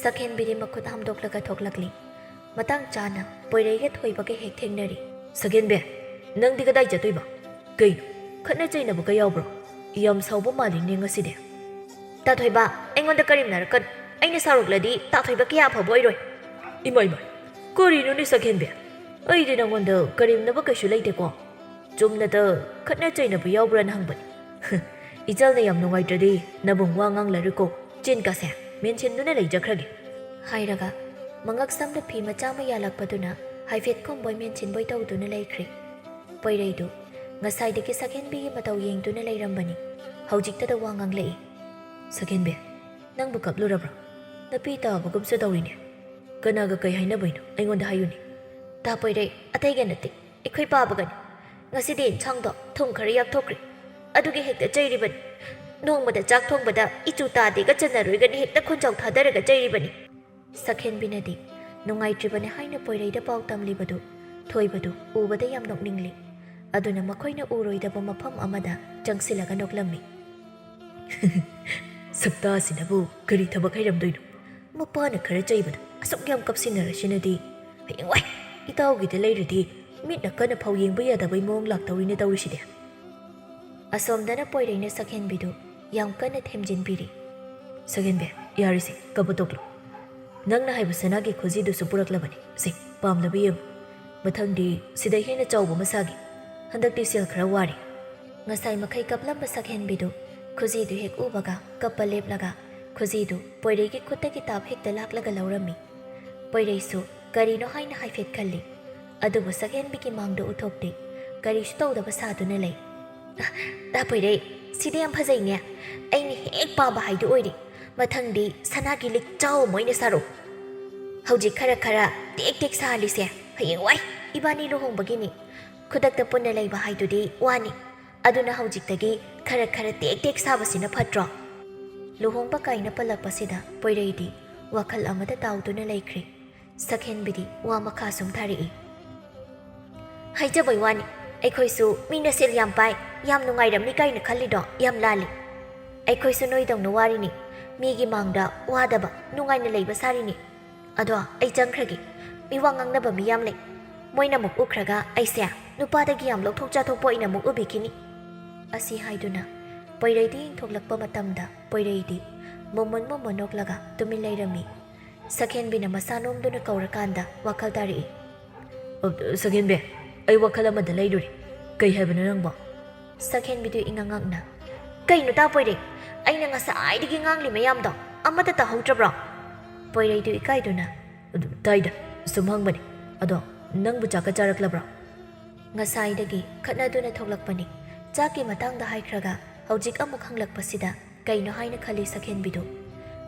ꯁꯛꯍꯦꯟꯕꯤꯗꯤ ꯃꯈꯨꯠ ꯍꯥꯝꯗꯣꯛꯂꯒ ꯊꯣꯛꯂꯛꯂꯤ꯫ ꯃꯇꯥꯡ ꯆꯥꯅ ꯄꯣꯏꯔꯩꯒ ꯊꯣꯏꯕꯒ ꯍꯦꯛ ꯊꯦꯡꯅꯔꯤ꯫ "ꯁꯛꯍꯦꯟꯕꯤ, ꯅꯪꯗꯤ ꯀꯗꯥꯏ ꯆꯠꯇꯣꯏꯕ? ꯀꯩꯅꯣ, ꯈꯠꯅ ꯆꯩꯅꯕꯒ ꯌꯥꯎꯕ꯭ꯔꯣ? ꯌꯥꯝ ꯁꯥꯎꯕ ꯃꯥꯜꯂꯤꯅꯦ ꯉꯁꯤꯗꯤ꯫" "ꯇꯥ ꯊꯣꯏꯕ, ꯑꯩꯉꯣꯟꯗ ꯀꯔꯦꯝꯅꯔꯛꯀꯅꯨ꯫ ꯑꯩꯅ ꯁꯥꯎꯔꯛꯂꯗꯤ ꯇꯥ ꯊꯣꯏꯕ ꯀꯌꯥ ꯑꯐꯕ ꯑꯣꯏꯔꯣꯏ꯫" "ꯏꯃꯥ, ꯏꯃꯥ, ꯀꯔꯤꯅꯣꯅꯦ ꯁꯛꯍꯦꯟꯕꯤ? ꯑꯩꯗꯤ ꯅꯪꯉꯣꯟꯗ ꯀꯔꯦꯝꯅꯕ ꯀꯩꯁꯨ ꯂꯩꯇꯦꯀꯣ꯫ ꯆꯨꯝꯅꯇ ꯈꯠꯅ ꯆꯩꯅꯕ ꯌꯥꯎꯕ꯭ꯔꯥꯅ ꯍꯪꯕꯅꯤ꯫" "ꯏꯆꯜꯅ ꯌꯥꯝ ꯅꯨꯡꯉꯥꯏꯇ꯭ꯔꯗꯤ ꯅꯕꯨꯡ ꯋꯥ ꯉꯥꯡꯂꯔꯣꯏꯀꯣ꯫ ꯆꯤꯟ ꯀꯥꯁꯦ ꯃꯦꯟꯁꯤꯟꯗꯨꯅ ꯂꯩꯖꯈ꯭ꯔꯒꯦ꯫" ꯍꯥꯏꯔꯒ ꯃꯉꯛꯁꯝꯗ ꯐꯤ ꯃꯆꯥ ꯑꯃ ꯌꯥꯜꯂꯛꯄꯗꯨꯅ ꯍꯥꯏꯐꯦꯠ ꯈꯨꯝꯕꯣꯏ ꯃꯦꯟꯁꯤꯟꯕꯣꯏ ꯇꯧꯗꯨꯅ ꯂꯩꯈ꯭ꯔꯦ꯫ ꯄꯣꯏꯔꯩꯗꯨ ꯉꯁꯥꯏꯗꯒꯤ ꯁꯛꯍꯦꯟꯕꯤꯒꯤ ꯃꯇꯧ ꯌꯦꯡꯗꯨꯅ ꯂꯩꯔꯝꯕꯅꯤ꯫ ꯍꯧꯖꯤꯛꯇꯗ ꯋꯥ ꯉꯥꯡꯂꯛꯏ꯫ "ꯁꯛꯍꯦꯟꯕꯤ, ꯅꯪꯕꯨ ꯀꯞꯂꯨꯔꯕ꯭ꯔꯣ? ꯅꯨꯄꯤ ꯇꯥꯕꯒꯨꯝꯁꯨ ꯇꯧꯔꯤꯅꯦ꯫ ꯀꯅꯥꯒ ꯀꯩ ꯍꯥꯏꯅꯕꯩꯅꯣ? ꯑꯩꯉꯣꯟꯗ ꯍꯥꯏꯌꯨꯅꯦ꯫" "ꯇꯥ ꯄꯣꯏꯔꯩ, ꯑꯇꯩꯒ ꯅꯠꯇꯦ, ꯑꯩꯈꯣꯏ ꯄꯥꯕꯒꯅꯤ꯫ ꯉꯁꯤꯗꯤ ꯏꯟꯁꯥꯡꯗꯣ ꯊꯨꯝ ꯈꯔ ꯌꯥꯛꯊꯣꯛꯈ꯭ꯔꯦ꯫ ꯑꯗꯨꯒꯤ ꯍꯦꯛꯇ ꯆꯩꯔꯤꯕꯅꯤ꯫ ꯅꯣꯡꯃꯗ ꯆꯥꯛ ꯊꯣꯡꯕꯗ ꯏꯆꯨ ꯇꯥꯗꯦꯒ ꯆꯟꯅꯔꯣꯏꯒꯅꯤ ꯍꯦꯛꯇ ꯈꯣꯟꯖꯥꯎ ꯊꯥꯗꯔꯒ ꯆꯩꯔꯤꯕꯅꯤ꯫" ꯁꯛꯍꯦꯟꯕꯤꯅꯗꯤ ꯅꯨꯡꯉꯥꯏꯇ꯭ꯔꯤꯕꯅꯤ ꯍꯥꯏꯅ ꯄꯣꯏꯔꯩꯗ ꯄꯥꯎ ꯇꯝꯂꯤꯕꯗꯨ ꯊꯣꯏꯕꯗꯨ ꯎꯕꯗ ꯌꯥꯝ ꯅꯣꯛꯅꯤꯡꯂꯤ꯫ ꯑꯗꯨꯅ ꯃꯈꯣꯏꯅ ꯎꯔꯣꯏꯗꯕ ꯃꯐꯝ ꯑꯃꯗ ꯆꯪꯁꯤꯜꯂꯒ ꯅꯣꯛꯂꯝꯃꯤ꯫ "ꯁꯛꯇꯥꯁꯤꯅꯕꯨ ꯀꯔꯤ ꯊꯕꯛ ꯍꯩꯔꯝꯗꯣꯏꯅꯣ? ꯃꯄꯥꯅ ꯈꯔ ꯆꯩꯕꯗ ꯑꯁꯨꯛ ꯌꯥꯝ ꯀꯞꯁꯤꯟꯅꯔꯁꯤꯅꯗꯤ ꯍꯌꯦꯡꯋꯥꯏ ꯏꯇꯥꯎꯒꯤꯗ ꯂꯩꯔꯗꯤ ꯃꯤꯠꯅ ꯀꯟꯅ ꯐꯥꯎ ꯌꯦꯡꯕ ꯌꯥꯗꯕꯩ ꯃꯑꯣꯡ ꯂꯥꯛꯇꯧꯔꯤꯅꯦ ꯇꯧꯔꯤꯁꯤꯗꯤ꯫" ꯑꯁꯣꯝꯗꯅ ꯄꯣꯏꯔꯩꯅ ꯁꯛꯍꯦꯟꯕꯤꯗꯨ ꯌꯥꯝ ꯀꯟꯅ ꯊꯦꯝꯖꯤꯟꯕꯤꯔꯤ꯫ "ꯁꯛꯍꯦꯟꯕꯤ, ꯌꯥꯔꯤꯁꯦ, ꯀꯞꯄ ꯇꯣꯛꯂꯣ꯫ ꯅꯪꯅ ꯍꯥꯏꯕ ꯁꯅꯥꯒꯤ ꯈꯨꯖꯤꯗꯨꯁꯨ ꯄꯨꯔꯛꯂꯕꯅꯤ꯫ ꯁꯦ, ꯄꯥꯝꯗꯕ ꯌꯦꯡꯉꯨ꯫ "ꯃꯊꯪꯗꯤ ꯁꯤꯗꯩ ꯍꯦꯟꯅ ꯆꯥꯎꯕ ꯑꯃ ꯁꯥꯒꯦ꯫ ꯍꯟꯗꯛꯇꯤ ꯁꯦꯜ ꯈꯔ ꯋꯥꯔꯦ꯫" ꯉꯁꯥꯏ ꯃꯈꯩ ꯀꯞꯂꯝꯕ ꯁꯛꯍꯦꯟꯕꯤꯗꯨ ꯈꯨꯖꯤꯗꯨ ꯍꯦꯛ ꯎꯕꯒ ꯀꯞꯄ ꯂꯦꯞꯂꯒ ꯈꯨꯖꯤꯗꯨ ꯄꯣꯏꯔꯩꯒꯤ ꯈꯨꯠꯇꯒꯤ ꯇꯥꯞ ꯍꯦꯛꯇ ꯂꯥꯛꯂꯒ ꯂꯧꯔꯝꯃꯤ꯫ ꯄꯣꯏꯔꯩꯁꯨ ꯀꯔꯤꯅꯣ ꯍꯥꯏꯅ ꯍꯥꯏꯐꯦꯠ ꯈꯜꯂꯤ꯫ ꯑꯗꯨꯕꯨ ꯁꯛꯍꯦꯟꯕꯤꯒꯤ ꯃꯥꯡꯗ ꯎꯊꯣꯛꯇꯦ꯫ ꯀꯔꯤꯁꯨ ꯇꯧꯗꯕ ꯁꯥꯗꯨꯅ ꯂꯩ꯫ "ꯑ, ꯇꯥ ꯄꯣꯏꯔꯩ, ꯁꯤꯗꯤ ꯌꯥꯝ ꯐꯖꯩꯅꯦ꯫ ꯑꯩꯅ ꯍꯦꯛ ꯄꯥꯝꯕ ꯍꯥꯏꯗꯨ ꯑꯣꯏꯔꯦ꯫ ꯃꯊꯪꯗꯤ ꯁꯅꯥꯒꯤ ꯂꯤꯛ ꯆꯥꯎ ꯑꯃ ꯑꯣꯏꯅ ꯁꯥꯔꯣ꯫ ꯍꯧꯖꯤꯛ ꯈꯔ ꯈꯔ ꯇꯦꯛ ꯇꯦꯛ ꯁꯥꯍꯜꯂꯤꯁꯦ, ꯍꯌꯦꯡꯋꯥꯏ ꯏꯕꯥꯅꯤ ꯂꯨꯍꯣꯡꯕꯒꯤꯅꯤ꯫ ꯈꯨꯗꯛꯇ ꯄꯨꯟꯅ ꯂꯩꯕ ꯍꯥꯏꯗꯨꯗꯤ ꯋꯥꯅꯤ꯫ ꯑꯗꯨꯅ ꯍꯧꯖꯤꯛꯇꯒꯤ ꯈꯔ ꯈꯔ ꯇꯦꯛ ꯇꯦꯛ ꯁꯥꯕꯁꯤꯅ ꯐꯠꯇ꯭ꯔꯣ?" ꯂꯨꯍꯣꯡꯕ ꯀꯥꯏꯅ ꯄꯜꯂꯛꯄꯁꯤꯗ ꯄꯣꯏꯔꯩꯗꯤ ꯋꯥꯈꯜ ꯑꯃꯗ ꯇꯥꯎꯗꯨꯅ ꯂꯩꯈ꯭ꯔꯦ꯫ ꯁꯛꯍꯦꯟꯕꯤꯗꯤ ꯋꯥ ꯃꯈꯥ ꯁꯨꯝ ꯊꯥꯔꯛꯏ꯫ "ꯍꯥꯏꯖꯕꯩ ꯋꯥꯅꯤ, ꯑꯩꯈꯣꯏꯁꯨ ꯃꯤꯅ ꯁꯦꯜ ꯌꯥꯝ ꯄꯥꯏ, ꯌꯥꯝ ꯅꯨꯡꯉꯥꯏꯔꯝꯅꯤ ꯀꯥꯏꯅ ꯈꯜꯂꯤꯗꯣ ꯌꯥꯝ ꯂꯥꯜꯂꯤ꯫ ꯑꯩꯈꯣꯏꯁꯨ ꯅꯣꯏꯗꯧꯅ ꯋꯥꯔꯤꯅꯤ, ꯃꯤꯒꯤ ꯃꯥꯡꯗ ꯋꯥꯗꯕ, ꯅꯨꯡꯉꯥꯏꯅ ꯂꯩꯕ ꯁꯥꯔꯤꯅꯤ꯫ ꯑꯗꯣ ꯑꯩ ꯆꯪꯈ꯭ꯔꯒꯦ꯫ ꯃꯤ ꯋꯥ ꯉꯥꯡꯅꯕ ꯃꯤ ꯌꯥꯝ ꯂꯩ꯫ ꯃꯣꯏꯅ ꯑꯃꯨꯛ ꯎꯈ꯭ꯔꯒ ꯑꯩꯁꯦ ꯅꯨꯄꯥꯗꯒꯤ ꯌꯥꯝ ꯂꯧꯊꯣꯛ ꯆꯥꯊꯣꯛꯄ ꯑꯣꯏꯅ ꯑꯃꯨꯛ ꯎꯕꯤꯈꯤꯅꯤ꯫" ꯑꯁꯤ ꯍꯥꯏꯗꯨꯅ ꯄꯣꯏꯔꯩꯗ ꯌꯦꯡꯊꯣꯛꯂꯛꯄ ꯃꯇꯝꯗ ꯄꯣꯏꯔꯩꯗꯤ ꯃꯣꯃꯣꯟ ꯃꯣꯃꯣꯟ ꯅꯣꯛꯂꯒ ꯇꯨꯃꯤꯟ ꯂꯩꯔꯝꯃꯤ꯫ ꯁꯛꯍꯦꯟꯕꯤꯅ ꯃꯁꯥ ꯅꯣꯝꯗꯨꯅ ꯀꯧꯔꯀꯥꯟꯗ ꯋꯥꯈꯜ ꯇꯥꯔꯛꯏ꯫ "ꯑ, ꯁꯛꯍꯦꯟꯕꯤ, ꯑꯩ ꯋꯥꯈꯜ ꯑꯃꯗ ꯂꯩꯔꯨꯔꯦ꯫ ꯀꯩ ꯍꯥꯏꯕꯅꯣ ꯅꯪꯕꯣ?" ꯁꯛꯍꯦꯟꯕꯤꯗꯨ ꯏꯉꯛ ꯉꯛꯅ, "ꯀꯩꯅꯣ ꯇꯥ ꯄꯣꯏꯔꯩ? ꯑꯩꯅ ꯉꯁꯥꯏꯗꯒꯤ ꯉꯥꯡꯂꯤ ꯃꯌꯥꯝꯗꯣ ꯑꯃꯠꯇ ꯇꯥꯍꯧꯗ꯭ꯔꯕ꯭ꯔꯣ?" ꯄꯣꯏꯔꯩꯗꯨ ꯏꯀꯥꯏꯗꯨꯅ, "ꯑꯗꯨ ꯇꯥꯏꯗ, ꯁꯨꯝ ꯍꯪꯕꯅꯤ꯫ ꯑꯗꯣ ꯅꯪꯕꯨ ꯆꯥꯛꯀ ꯆꯥꯔꯛꯂꯕ꯭ꯔꯣ?" ꯉꯁꯥꯏꯗꯒꯤ ꯈꯠꯅꯗꯨꯅ ꯊꯣꯛꯂꯛꯄꯅꯤ꯫ ꯆꯥꯛꯀꯤ ꯃꯇꯥꯡꯗ ꯍꯥꯏꯈ꯭ꯔꯒ ꯍꯧꯖꯤꯛ ꯑꯃꯨꯛ ꯍꯪꯂꯛꯄꯁꯤꯗ ꯀꯩꯅꯣ ꯍꯥꯏꯅ ꯈꯜꯂꯤ ꯁꯛꯍꯦꯟꯕꯤꯗꯨ꯫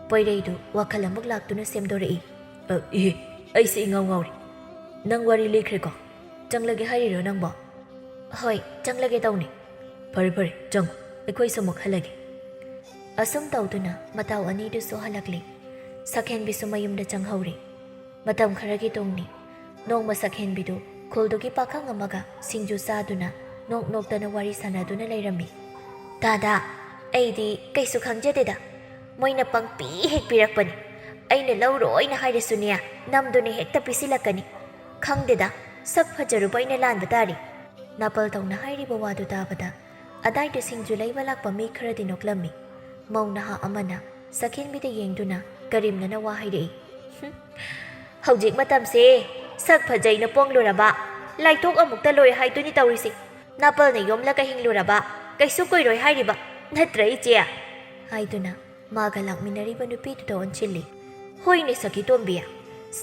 ꯄꯣꯏꯔꯩꯗꯨ ꯋꯥꯈꯜ ꯑꯃꯨꯛ ꯂꯥꯛꯇꯨꯅ ꯁꯦꯝꯗꯣꯔꯛꯏ꯫ "ꯑ, ꯏꯍꯦ, ꯑꯩꯁꯦ ꯏꯉꯥꯎ ꯉꯥꯎꯔꯦ꯫ ꯅꯪ ꯋꯥꯔꯤ ꯂꯤꯈ꯭ꯔꯦꯀꯣ? ꯆꯪꯂꯒꯦ ꯍꯥꯏꯔꯤꯔꯣ ꯅꯪꯕꯣ?" "ꯍꯣꯏ, ꯆꯪꯂꯒꯦ ꯇꯧꯅꯤ꯫" "ꯐꯔꯦ ꯐꯔꯦ, ꯆꯪꯉꯣ, ꯑꯩꯈꯣꯏꯁꯨ ꯑꯃꯨꯛ ꯍꯜꯂꯒꯦ꯫" ꯑꯁꯨꯝ ꯇꯧꯗꯨꯅ ꯃꯇꯥꯎ ꯑꯅꯤꯗꯨꯁꯨ ꯍꯜꯂꯛꯂꯤ꯫ ꯁꯛꯍꯦꯟꯕꯤꯁꯨ ꯃꯌꯨꯝꯗ ꯆꯪꯍꯧꯔꯤ꯫ ꯃꯇꯝ ꯈꯔꯒꯤ ꯇꯨꯡꯅꯤ꯫ ꯅꯣꯡꯃ ꯁꯛꯍꯦꯟꯕꯤꯗꯨ ꯈꯨꯜꯗꯨꯒꯤ ꯄꯥꯈꯪ ꯑꯃꯒ ꯁꯤꯡꯖꯨ ꯆꯥꯗꯨꯅ ꯅꯣꯛ ꯅꯣꯛꯇꯅ ꯋꯥꯔꯤ ꯁꯥꯟꯅꯗꯨꯅ ꯂꯩꯔꯝꯃꯤ꯫ "ꯇꯥꯗꯥ, ꯑꯩꯗꯤ ꯀꯩꯁꯨ ꯈꯪꯖꯗꯦꯗ꯫ ꯃꯣꯏꯅ ꯄꯪꯄꯤ ꯍꯦꯛ ꯄꯤꯔꯛꯄꯅꯤ꯫ ꯑꯩꯅ ꯂꯧꯔꯣꯏꯅ ꯍꯥꯏꯔꯁꯨꯅꯦ, ꯅꯝꯗꯨꯅ ꯍꯦꯛꯇ ꯄꯤꯁꯤꯜꯂꯛꯀꯅꯤ꯫ ꯈꯪꯗꯦꯗ, ꯁꯛ ꯐꯖꯔꯨꯕ ꯑꯩꯅ ꯂꯥꯟꯕ ꯇꯥꯔꯦ꯫" ꯅꯥꯄꯜ ꯇꯧꯅ ꯍꯥꯏꯔꯤꯕ ꯋꯥꯗꯨ ꯇꯥꯕꯗ ꯑꯗꯥꯏꯗ ꯁꯤꯡꯖꯨ ꯂꯩꯕ ꯂꯥꯛꯄ ꯃꯤ ꯈꯔꯗꯤ ꯅꯣꯛꯂꯝꯃꯤ꯫ ꯃꯧ ꯅꯍꯥ ꯑꯃꯅ ꯁꯛꯍꯦꯟꯕꯤꯗ ꯌꯦꯡꯗꯨꯅ ꯀꯔꯦꯝꯅꯅ ꯋꯥ ꯍꯥꯏꯔꯛꯏ꯫ "ꯍꯨꯝ, ꯍꯧꯖꯤꯛ ꯃꯇꯝꯁꯦ "ꯁꯛ ꯐꯖꯩꯅ ꯄꯣꯡꯂꯨꯔꯕ, ꯂꯥꯏꯊꯣꯛ ꯑꯃꯨꯛꯇ ꯂꯣꯏ ꯍꯥꯏꯗꯨꯅꯤ ꯇꯧꯔꯤꯁꯦ꯫ ꯅꯥꯄꯜꯅ ꯌꯣꯝꯂꯒ ꯍꯤꯡꯂꯨꯔꯕ, ꯀꯩꯁꯨ ꯀꯨꯏꯔꯣꯏ ꯍꯥꯏꯔꯤꯕ ꯅꯠꯇ꯭ꯔ, ꯏꯆꯦ?" ꯍꯥꯏꯗꯨꯅ ꯃꯥꯒ ꯂꯥꯛꯃꯤꯟꯅꯔꯤꯕ ꯅꯨꯄꯤꯗꯨꯗ ꯑꯣꯟꯁꯤꯜꯂꯤ꯫ "ꯍꯣꯏꯅꯦ ꯁꯈꯤ ꯇꯣꯝꯕꯤ,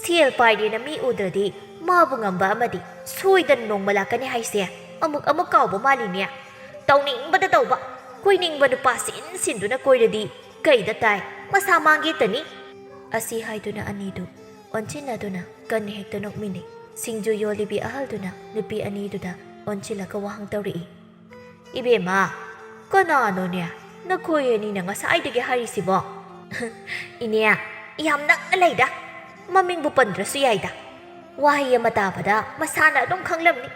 ꯁꯦꯜ ꯄꯥꯏꯔꯦꯅ ꯃꯤ ꯎꯗ꯭ꯔꯗꯤ ꯃꯥꯕꯨ ꯉꯝꯕ ꯑꯃꯗꯤ ꯁꯣꯏꯗꯅ ꯅꯣꯡꯃ ꯂꯥꯛꯀꯅꯤ ꯍꯥꯏꯁꯦ ꯑꯃꯨꯛ ꯑꯃꯨꯛ ꯀꯥꯎꯕ ꯃꯥꯜꯂꯤꯅꯦ꯫ ꯇꯧꯅꯤꯡꯕꯗ ꯇꯧꯕ, ꯀꯣꯏꯅꯤꯡꯕ ꯅꯨꯄꯥ ꯁꯤꯟ ꯁꯤꯟꯗꯨꯅ ꯀꯣꯏꯔꯗꯤ ꯀꯩꯗ ꯇꯥꯏ, ꯃꯁꯥ ꯃꯥꯡꯒꯦꯇꯅꯤ?" ꯑꯁꯤ ꯍꯥꯏꯗꯨꯅ ꯑꯅꯤꯗꯨ ꯑꯣꯟꯁꯤꯟꯅꯗꯨꯅ ꯀꯟꯅ ꯍꯦꯛꯇ ꯅꯣꯛꯃꯤꯟꯅꯩ꯫ ꯁꯤꯡꯖꯨ ꯌꯣꯜꯂꯤꯕꯤ ꯑꯍꯜꯗꯨꯅ ꯅꯨꯄꯤ ꯑꯅꯤꯗꯨꯗ ꯑꯣꯟꯁꯤꯜꯂꯒ ꯋꯥꯍꯪ ꯇꯧꯔꯛꯏ꯫ "ꯏꯕꯦꯝꯃ, ꯀꯅꯥꯅꯣꯅꯦ ꯅꯈꯣꯏ ꯑꯅꯤꯅ ꯉꯁꯥꯏꯗꯒꯤ ꯍꯥꯏꯔꯤꯁꯤꯕꯣ?" "ꯏꯅꯦ, ꯌꯥꯝ ꯅꯛꯅ ꯂꯩꯗ, ꯃꯃꯤꯡꯕꯨ ꯄꯟꯗ꯭ꯔꯁꯨ ꯌꯥꯏꯗ꯫ ꯋꯥꯍꯩ ꯑꯃ ꯇꯥꯕꯗ ꯃꯁꯥꯅ ꯑꯗꯨꯝ ꯈꯪꯂꯝꯅꯤ꯫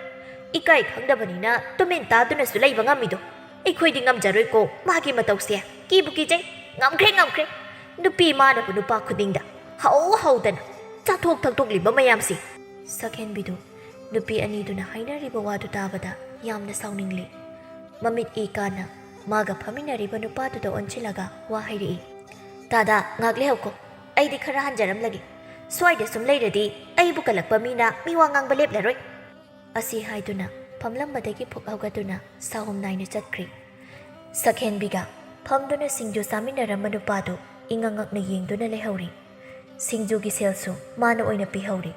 ꯏꯀꯥꯏ ꯈꯪꯗꯕꯅꯤꯅ ꯇꯨꯃꯤꯟ ꯇꯥꯗꯨꯅꯁꯨ ꯂꯩꯕ ꯉꯝꯃꯤꯗꯣ꯫ ꯑꯩꯈꯣꯏꯗꯤ ꯉꯝꯖꯔꯣꯏꯀꯣ ꯃꯥꯒꯤ ꯃꯇꯧꯁꯦ, ꯀꯤꯕꯨ ꯀꯤꯖꯩ꯫ ꯉꯝꯈ꯭ꯔꯦ, ꯉꯝꯈ꯭ꯔꯦ꯫ ꯅꯨꯄꯤ ꯃꯥꯅꯕꯨ ꯅꯨꯄꯥ ꯈꯨꯗꯤꯡꯗ ꯍꯧ ꯍꯧꯗꯅ ꯆꯥꯊꯣꯛ ꯊꯛꯇꯣꯛꯂꯤꯕ ꯃꯌꯥꯝꯁꯤ꯫" ꯁꯛꯍꯦꯟꯕꯤꯗꯨ ꯅꯨꯄꯤ ꯑꯅꯤꯗꯨꯅ ꯍꯥꯏꯅꯔꯤꯕ ꯋꯥꯗꯨ ꯇꯥꯕꯗ ꯌꯥꯝꯅ ꯁꯥꯎꯅꯤꯡꯂꯤ꯫ ꯃꯃꯤꯠ ꯏ ꯀꯥꯅ ꯃꯥꯒ ꯐꯝꯃꯤꯟꯅꯔꯤꯕ ꯅꯨꯄꯥꯗꯨꯗ ꯑꯣꯟꯁꯤꯜꯂꯒ ꯋꯥ ꯍꯥꯏꯔꯛꯏ꯫ "ꯇꯥꯗ, ꯉꯥꯛ ꯂꯩꯍꯧꯀꯣ꯫ ꯑꯩꯗꯤ ꯈꯔ ꯍꯟꯖꯔꯝꯂꯒꯦ꯫ ꯁ꯭ꯋꯥꯏꯗ ꯁꯨꯝ ꯂꯩꯔꯗꯤ ꯑꯩꯕꯨ ꯀꯜꯂꯛꯄ ꯃꯤꯅ ꯃꯤ ꯋꯥ ꯉꯥꯡꯕ ꯂꯦꯞꯂꯔꯣꯏ꯫" ꯑꯁꯤ ꯍꯥꯏꯗꯨꯅ ꯐꯝꯂꯝꯕꯗꯒꯤ ꯐꯨꯛ ꯍꯧꯒꯠꯇꯨꯅ ꯁꯥꯍꯨꯝ ꯅꯥꯏꯅ ꯆꯠꯈ꯭ꯔꯤ꯫ ꯁꯛꯍꯦꯟꯕꯤꯒ ꯐꯝꯗꯨꯅ ꯁꯤꯡꯖꯨ ꯆꯥꯃꯤꯟꯅꯔꯝꯕ ꯅꯨꯄꯥꯗꯨ ꯏꯉꯛ ꯉꯛꯅ ꯌꯦꯡꯗꯨꯅ ꯂꯩꯍꯧꯔꯤ꯫ ꯁꯤꯡꯖꯨꯒꯤ ꯁꯦꯜꯁꯨ ꯃꯥꯅ ꯑꯣꯏꯅ ꯄꯤꯍꯧꯔꯤ꯫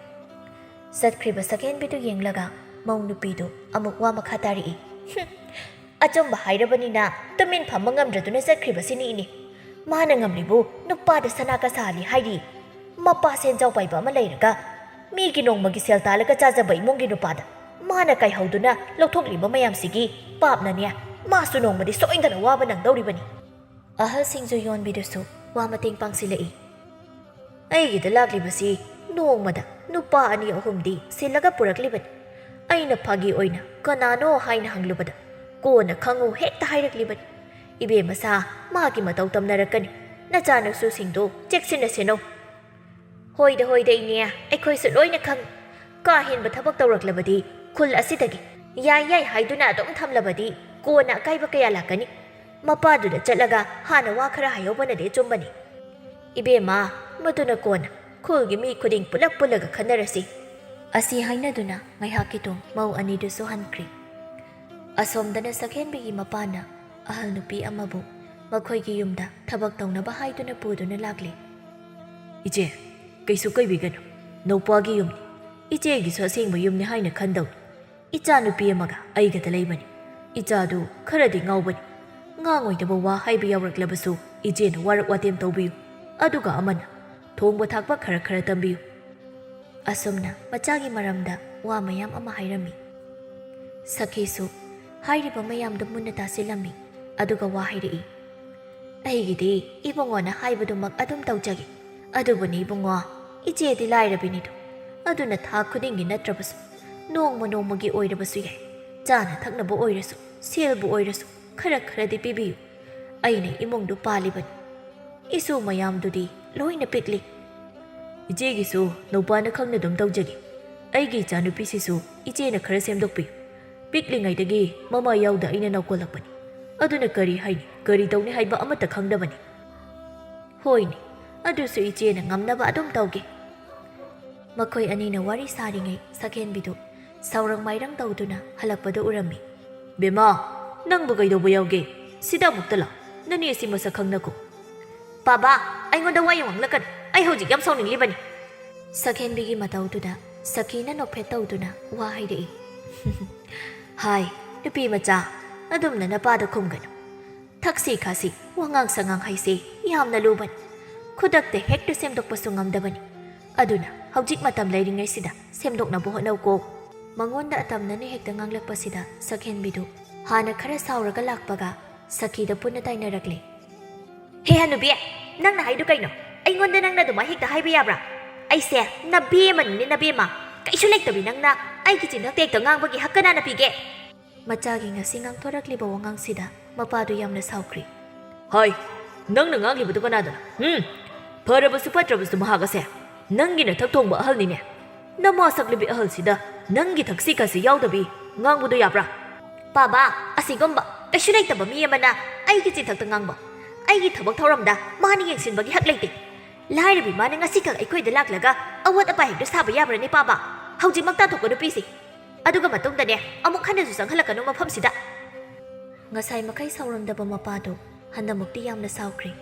ꯆꯠꯈ꯭ꯔꯤꯕ ꯁꯛꯍꯦꯟꯕꯤꯗꯨ ꯌꯦꯡꯂꯒ ꯃꯧ ꯅꯨꯄꯤꯗꯨ ꯑꯃꯨꯛ ꯋꯥ ꯃꯈꯥ ꯇꯥꯔꯛꯏ꯫ "ꯍꯨꯝ, ꯑꯆꯨꯝꯕ ꯍꯥꯏꯔꯕꯅꯤꯅ ꯇꯨꯃꯤꯟ ꯐꯝꯕ ꯉꯝꯗ꯭ꯔꯗꯨꯅ ꯆꯠꯈ꯭ꯔꯤꯕꯁꯤꯅꯤ ꯏꯅꯦ꯫ ꯃꯥꯅ ꯉꯝꯂꯤꯕꯨ ꯅꯨꯄꯥꯗ ꯁꯅꯥ ꯀꯁꯥ ꯍꯥꯜꯂꯤ ꯍꯥꯏꯔꯤ꯫ ꯃꯄꯥ ꯁꯦꯟꯖꯥꯎ ꯄꯥꯏꯕ ꯑꯃ ꯂꯩꯔꯒ ꯃꯤꯒꯤ ꯅꯣꯡꯃꯒꯤ ꯁꯦꯜ ꯇꯥꯜꯂꯒ ꯆꯥꯖꯕ ꯏꯃꯨꯡꯒꯤ ꯅꯨꯄꯥꯗ ꯃꯥꯅ ꯀꯥꯏꯍꯧꯗꯨꯅ ꯂꯧꯊꯣꯛꯂꯤꯕ ꯃꯌꯥꯝꯁꯤꯒꯤ ꯄꯥꯞꯅꯅꯦ ꯃꯥꯁꯨ ꯅꯣꯡꯃꯗꯤ ꯁꯣꯏꯗꯅ ꯋꯥꯕ ꯅꯪꯗꯧꯔꯤꯕꯅꯤ꯫" ꯑꯍꯜꯁꯤꯡꯁꯨ ꯌꯣꯟꯕꯤꯗꯨꯁꯨ ꯋꯥ ꯃꯇꯦꯡ ꯄꯥꯡꯁꯤꯜꯂꯛꯏ꯫ "ꯑꯩꯒꯤꯗ ꯂꯥꯛꯂꯤꯕꯁꯤ ꯅꯣꯡꯃꯗ ꯅꯨꯄꯥ ꯑꯅꯤ ꯑꯍꯨꯝꯗꯤ ꯁꯤꯜꯂꯒ ꯄꯨꯔꯛꯂꯤꯕꯅꯤ꯫ ꯑꯩꯅ ꯐꯥꯒꯤ ꯑꯣꯏꯅ ꯀꯅꯥꯅꯣ ꯍꯥꯏꯅ ꯍꯪꯂꯨꯕꯗ ꯀꯣꯟꯅ ꯈꯪꯉꯨ ꯍꯦꯛꯇ ꯍꯥꯏꯔꯛꯂꯤꯕꯅꯤ꯫ ꯏꯕꯦꯝꯃ ꯁꯥ ꯃꯥꯒꯤ ꯃꯇꯧ ꯇꯝꯅꯔꯛꯀꯅꯤ꯫ ꯅꯆꯥꯅꯁꯨꯁꯤꯡꯗꯣ ꯆꯦꯛꯁꯤꯟꯅ ꯁꯦꯟꯅꯧ꯫" "ꯍꯣꯏꯗ, ꯍꯣꯏꯗ ꯏꯅꯦ, ꯑꯩꯈꯣꯏꯁꯨ ꯂꯣꯏꯅ ꯈꯪꯏ꯫ ꯀꯥ ꯍꯦꯟꯕ ꯊꯕꯛ ꯇꯧꯔꯛꯂꯕꯗꯤ ꯈꯨꯜ ꯑꯁꯤꯗꯒꯤ ꯌꯥꯏ ꯌꯥꯏ ꯍꯥꯏꯗꯨꯅ ꯑꯗꯨꯝ ꯊꯝꯂꯕꯗꯤ ꯀꯣꯟꯅ ꯑꯀꯥꯏꯕ ꯀꯌꯥ ꯂꯥꯛꯀꯅꯤ꯫ ꯃꯄꯥꯗꯨꯗ ꯆꯠꯂꯒ ꯍꯥꯟꯅ ꯋꯥ ꯈꯔ ꯍꯥꯏꯍꯧꯕꯅꯗꯤ ꯑꯆꯨꯝꯕꯅꯤ꯫" "ꯏꯕꯦꯝꯃ, ꯃꯗꯨꯅ ꯀꯣꯟꯅ ꯈꯨꯜꯒꯤ ꯃꯤ ꯈꯨꯗꯤꯡ ꯄꯨꯂꯞ ꯄꯨꯜꯂꯒ ꯈꯟꯅꯔꯁꯤ꯫ ꯑꯁꯤ ꯍꯥꯏꯅꯗꯨꯅ ꯉꯥꯏꯍꯥꯛꯀꯤ ꯇꯨꯡ ꯃꯧ ꯑꯅꯤꯗꯨꯁꯨ ꯍꯟꯈ꯭ꯔꯤ꯫ ꯑꯁꯣꯝꯗꯅ ꯁꯛꯍꯦꯟꯕꯤꯒꯤ ꯃꯄꯥꯅ ꯑꯍꯜ ꯅꯨꯄꯤ ꯑꯃꯕꯨ ꯃꯈꯣꯏꯒꯤ ꯌꯨꯝꯗ ꯊꯕꯛ ꯇꯧꯅꯕ ꯍꯥꯏꯗꯨꯅ ꯄꯨꯗꯨꯅ ꯂꯥꯛꯂꯤ꯫ "ꯏꯆꯦ, ꯀꯩꯁꯨ ꯀꯩꯕꯤꯒꯅꯨ, ꯅꯧꯄꯥꯒꯤ ꯌꯨꯝꯅꯤ꯫ ꯏꯆꯦꯒꯤꯁꯨ ꯑꯁꯦꯡꯕ ꯌꯨꯝꯅꯤ ꯍꯥꯏꯅ ꯈꯟꯗꯧꯅꯤ꯫ ꯏꯆꯥ ꯅꯨꯄꯤ ꯑꯃꯒ ꯑꯩꯒꯗ ꯂꯩꯕꯅꯤ꯫ ꯏꯆꯥꯗꯨ ꯈꯔꯗꯤ ꯉꯥꯎꯕꯅꯤ꯫ ꯉꯥꯡꯉꯣꯏꯗꯕ ꯋꯥ ꯍꯥꯏꯕ ꯌꯥꯎꯔꯛꯂꯕꯁꯨ ꯏꯆꯦꯅ ꯋꯥꯔꯛ ꯋꯥꯇꯦꯝ ꯇꯧꯕꯤꯌꯨ꯫ ꯑꯗꯨꯒ ꯑꯃꯅ ꯊꯣꯡꯕ ꯊꯥꯛꯄ ꯈꯔ ꯈꯔ ꯇꯝꯕꯤꯌꯨ꯫" ꯑꯁꯨꯝꯅ ꯃꯆꯥꯒꯤ ꯃꯔꯝꯗ ꯋꯥ ꯃꯌꯥꯝ ꯑꯃ ꯍꯥꯏꯔꯝꯃꯤ꯫ ꯁꯈꯤꯁꯨ ꯍꯥꯏꯔꯤꯕ ꯃꯌꯥꯝꯗꯨ ꯃꯨꯟꯅ ꯇꯥꯁꯤꯜꯂꯝꯃꯤ꯫ ꯑꯗꯨꯒ ꯋꯥ ꯍꯥꯏꯔꯛꯏ꯫ "ꯑꯩꯒꯤꯗꯤ ꯏꯕꯨꯡꯉꯣꯅ ꯍꯥꯏꯕꯗꯨꯃꯛ ꯑꯗꯨꯝ ꯇꯧꯖꯒꯦ꯫ ꯑꯗꯨꯕꯨꯅꯤ ꯏꯕꯨꯡꯉꯣ, ꯏꯆꯦꯗꯤ ꯂꯥꯏꯔꯕꯤꯅꯤꯗꯣ꯫ ꯑꯗꯨꯅ ꯊꯥ ꯈꯨꯗꯤꯡꯒꯤ ꯅꯠꯇ꯭ꯔꯕꯁꯨ, ꯅꯣꯡꯃ ꯅꯣꯡꯃꯒꯤ ꯑꯣꯏꯔꯕꯁꯨ ꯌꯥꯏ, ꯆꯥꯅ ꯊꯛꯅꯕ ꯑꯣꯏꯔꯁꯨ, ꯁꯦꯜꯕꯨ ꯑꯣꯏꯔꯁꯨ, ꯈꯔ ꯈꯔꯗꯤ ꯄꯤꯕꯤꯌꯨ꯫ ꯑꯩꯅ ꯏꯃꯨꯡꯗꯨ ꯄꯥꯜꯂꯤꯕꯅꯤ꯫ ꯏꯁꯨ ꯃꯌꯥꯝꯗꯨꯗꯤ ꯂꯣꯏꯅ ꯄꯤꯛꯂꯤ꯫" "ꯏꯆꯦꯒꯤꯁꯨ ꯅꯧꯄꯥꯅ ꯈꯪꯅ ꯑꯗꯨꯝ ꯇꯧꯖꯒꯦ꯫ ꯑꯩꯒꯤ ꯏꯆꯥꯅꯨꯄꯤꯁꯤꯁꯨ ꯏꯆꯦꯅ ꯈꯔ ꯁꯦꯝꯗꯣꯛꯄꯤꯌꯨ꯫ ꯄꯤꯛꯂꯤꯉꯩꯗꯒꯤ ꯃꯃꯥ ꯌꯥꯎꯗ ꯑꯩꯅ ꯅꯧꯀꯣꯜꯂꯛꯄꯅꯤ꯫ ꯑꯗꯨꯅ ꯀꯔꯤ ꯍꯥꯏꯅꯤ, ꯀꯔꯤ ꯇꯧꯅꯤ ꯍꯥꯏꯕ ꯑꯃꯠꯇ ꯈꯪꯗꯕꯅꯤ꯫" "ꯍꯣꯏꯅꯦ, ꯑꯗꯨꯁꯨ ꯏꯆꯦꯅ ꯉꯝꯅꯕ ꯑꯗꯨꯝ ꯇꯧꯒꯦ꯫" ꯃꯈꯣꯏ ꯑꯅꯤꯅ ꯋꯥꯔꯤ ꯁꯥꯔꯤꯉꯩ ꯁꯛꯍꯦꯟꯕꯤꯗꯨ ꯁꯥꯎꯔꯪ ꯃꯥꯏꯔꯪ ꯇꯧꯗꯨꯅ ꯍꯜꯂꯛꯄꯗꯨ ꯎꯔꯝꯃꯤ꯫ "ꯕꯦꯝꯃ, ꯅꯪꯕꯨ ꯀꯩꯗꯧꯕ ꯌꯥꯎꯒꯦ? ꯁꯤꯗ ꯑꯃꯨꯛꯇ ꯂꯥꯛ꯫ ꯅꯅꯦ ꯑꯁꯤ ꯃꯁꯛ ꯈꯪꯅꯀꯣ꯫" "ꯄꯥꯕꯥ, ꯑꯩꯉꯣꯟꯗ ꯋꯥ ꯌꯥꯝ ꯉꯥꯡꯂꯛꯀꯅꯨ꯫ ꯑꯩ ꯍꯧꯖꯤꯛ ꯌꯥꯝ ꯁꯥꯎꯅꯤꯡꯂꯤꯕꯅꯤ꯫" ꯁꯛꯍꯦꯟꯕꯤꯒꯤ ꯃꯇꯧꯗꯨꯗ ꯁꯈꯤꯅ ꯅꯣꯛꯐꯦꯠ ꯇꯧꯗꯨꯅ ꯋꯥ ꯍꯥꯏꯔꯛꯏ꯫ "ꯍꯥꯏ, ꯅꯨꯄꯤ ꯃꯆꯥ, ꯑꯗꯨꯝꯅ ꯅꯄꯥꯗ ꯈꯨꯝꯒꯅꯨ꯫ ꯊꯛꯁꯤ ꯈꯥꯁꯤ, ꯋꯥꯉꯥꯡ ꯁꯉꯥꯡ ꯍꯥꯏꯁꯦ ꯌꯥꯝꯅ ꯂꯨꯕꯅꯤ꯫ ꯈꯨꯗꯛꯇ ꯍꯦꯛꯇ ꯁꯦꯝꯗꯣꯛꯄꯁꯨ ꯉꯝꯗꯕꯅꯤ꯫ ꯑꯗꯨꯅ ꯍꯧꯖꯤꯛ ꯃꯇꯝ ꯂꯩꯔꯤꯉꯩꯁꯤꯗ ꯁꯦꯝꯗꯣꯛꯅꯕ ꯍꯣꯠꯅꯧꯀꯣ꯫" ꯃꯉꯣꯟꯗ ꯑꯇꯝꯅꯅ ꯍꯦꯛꯇ ꯉꯥꯡꯂꯛꯄꯁꯤꯗ ꯁꯛꯍꯦꯟꯕꯤꯗꯨ ꯍꯥꯟꯅ ꯈꯔ ꯁꯥꯎꯔꯒ ꯂꯥꯛꯄꯒ ꯁꯈꯤꯗ ꯄꯨꯟꯅ ꯇꯥꯏꯅꯔꯛꯂꯦ꯫ "ꯍꯦ ꯍꯅꯨꯕꯤ, ꯅꯪꯅ ꯍꯥꯏꯗꯨ ꯀꯩꯅꯣ? ꯑꯩꯉꯣꯟꯗ ꯅꯪꯅ ꯑꯗꯨꯃꯥꯏ ꯍꯦꯛꯇ ꯍꯥꯏꯕ ꯌꯥꯕ꯭ꯔꯥ? ꯑꯩꯁꯦ ꯅꯕꯦꯝꯃꯅꯤꯅꯦ, ꯅꯕꯦꯝꯃ꯫ ꯀꯩꯁꯨ ꯂꯩꯇꯕꯤ ꯅꯪꯅ ꯑꯩꯒꯤ ꯆꯤꯟꯗꯛꯇ ꯍꯦꯛꯇ ꯉꯥꯡꯕꯒꯤ ꯍꯛ ꯀꯅꯥꯅ ꯄꯤꯒꯦ?" ꯃꯆꯥꯒꯤ ꯉꯁꯤ ꯉꯥꯡꯊꯣꯔꯛꯂꯤꯕ ꯋꯥꯉꯥꯡꯁꯤꯗ ꯃꯄꯥꯗꯨ ꯌꯥꯝꯅ ꯁꯥꯎꯈ꯭ꯔꯤ꯫ "ꯍꯥꯏ, ꯅꯪꯅ ꯉꯥꯡꯂꯤꯕꯗꯨ ꯀꯅꯥꯗꯅꯣ? ꯍꯨꯝ? ꯐꯔꯕꯁꯨ ꯐꯠꯇ꯭ꯔꯕꯁꯨ ꯃꯍꯥꯛ ꯑꯁꯦ ꯅꯪꯒꯤ ꯅꯊꯛ ꯊꯣꯡꯕ ꯑꯍꯜꯅꯤꯅꯦ꯫ ꯅꯃꯥ ꯁꯛꯂꯤꯕꯤ ꯑꯍꯜꯁꯤꯗ ꯅꯪꯒꯤ ꯊꯛꯁꯤ ꯈꯥꯁꯤ ꯌꯥꯎꯗꯕꯤ ꯉꯥꯡꯕꯗꯣ ꯌꯥꯕ꯭ꯔꯥ?" "ꯄꯥꯕꯥ, ꯑꯁꯤꯒꯨꯝꯕ ꯀꯩꯁꯨ ꯂꯩꯇꯕ ꯃꯤ ꯑꯃꯅ ꯑꯩꯒꯤ ꯆꯤꯟꯊꯛꯇ ꯉꯥꯡꯕ, ꯑꯩꯒꯤ ꯊꯕꯛ ꯊꯧꯔꯝꯗ ꯃꯥꯅ ꯌꯦꯡꯁꯤꯟꯕꯒꯤ ꯍꯛ ꯂꯩꯇꯦ꯫ ꯂꯥꯏꯔꯕꯤ ꯃꯥꯅ ꯉꯁꯤꯈꯛ ꯑꯩꯈꯣꯏꯗ ꯂꯥꯛꯂꯒ ꯑꯋꯥꯠ ꯑꯄꯥ ꯍꯦꯛꯇ ꯁꯥꯕ ꯌꯥꯕ꯭ꯔꯅꯦ, ꯄꯥꯕꯥ? ꯍꯧꯖꯤꯛꯃꯛ ꯇꯥꯟꯊꯣꯛꯄ ꯅꯨꯄꯤꯁꯤ꯫ ꯑꯗꯨꯒ ꯃꯇꯨꯡꯗꯅꯦ, ꯑꯃꯨꯛ ꯍꯟꯅꯁꯨ ꯆꯪꯍꯜꯂꯛꯀꯅꯨ ꯃꯐꯝꯁꯤꯗ꯫ ꯉꯁꯥꯏ ꯃꯈꯩ ꯁꯥꯎꯔꯝꯗꯕ ꯃꯄꯥꯗꯣ ꯍꯟꯗꯃꯨꯛꯇꯤ ꯌꯥꯝꯅ ꯁꯥꯎꯈ꯭ꯔꯦ꯫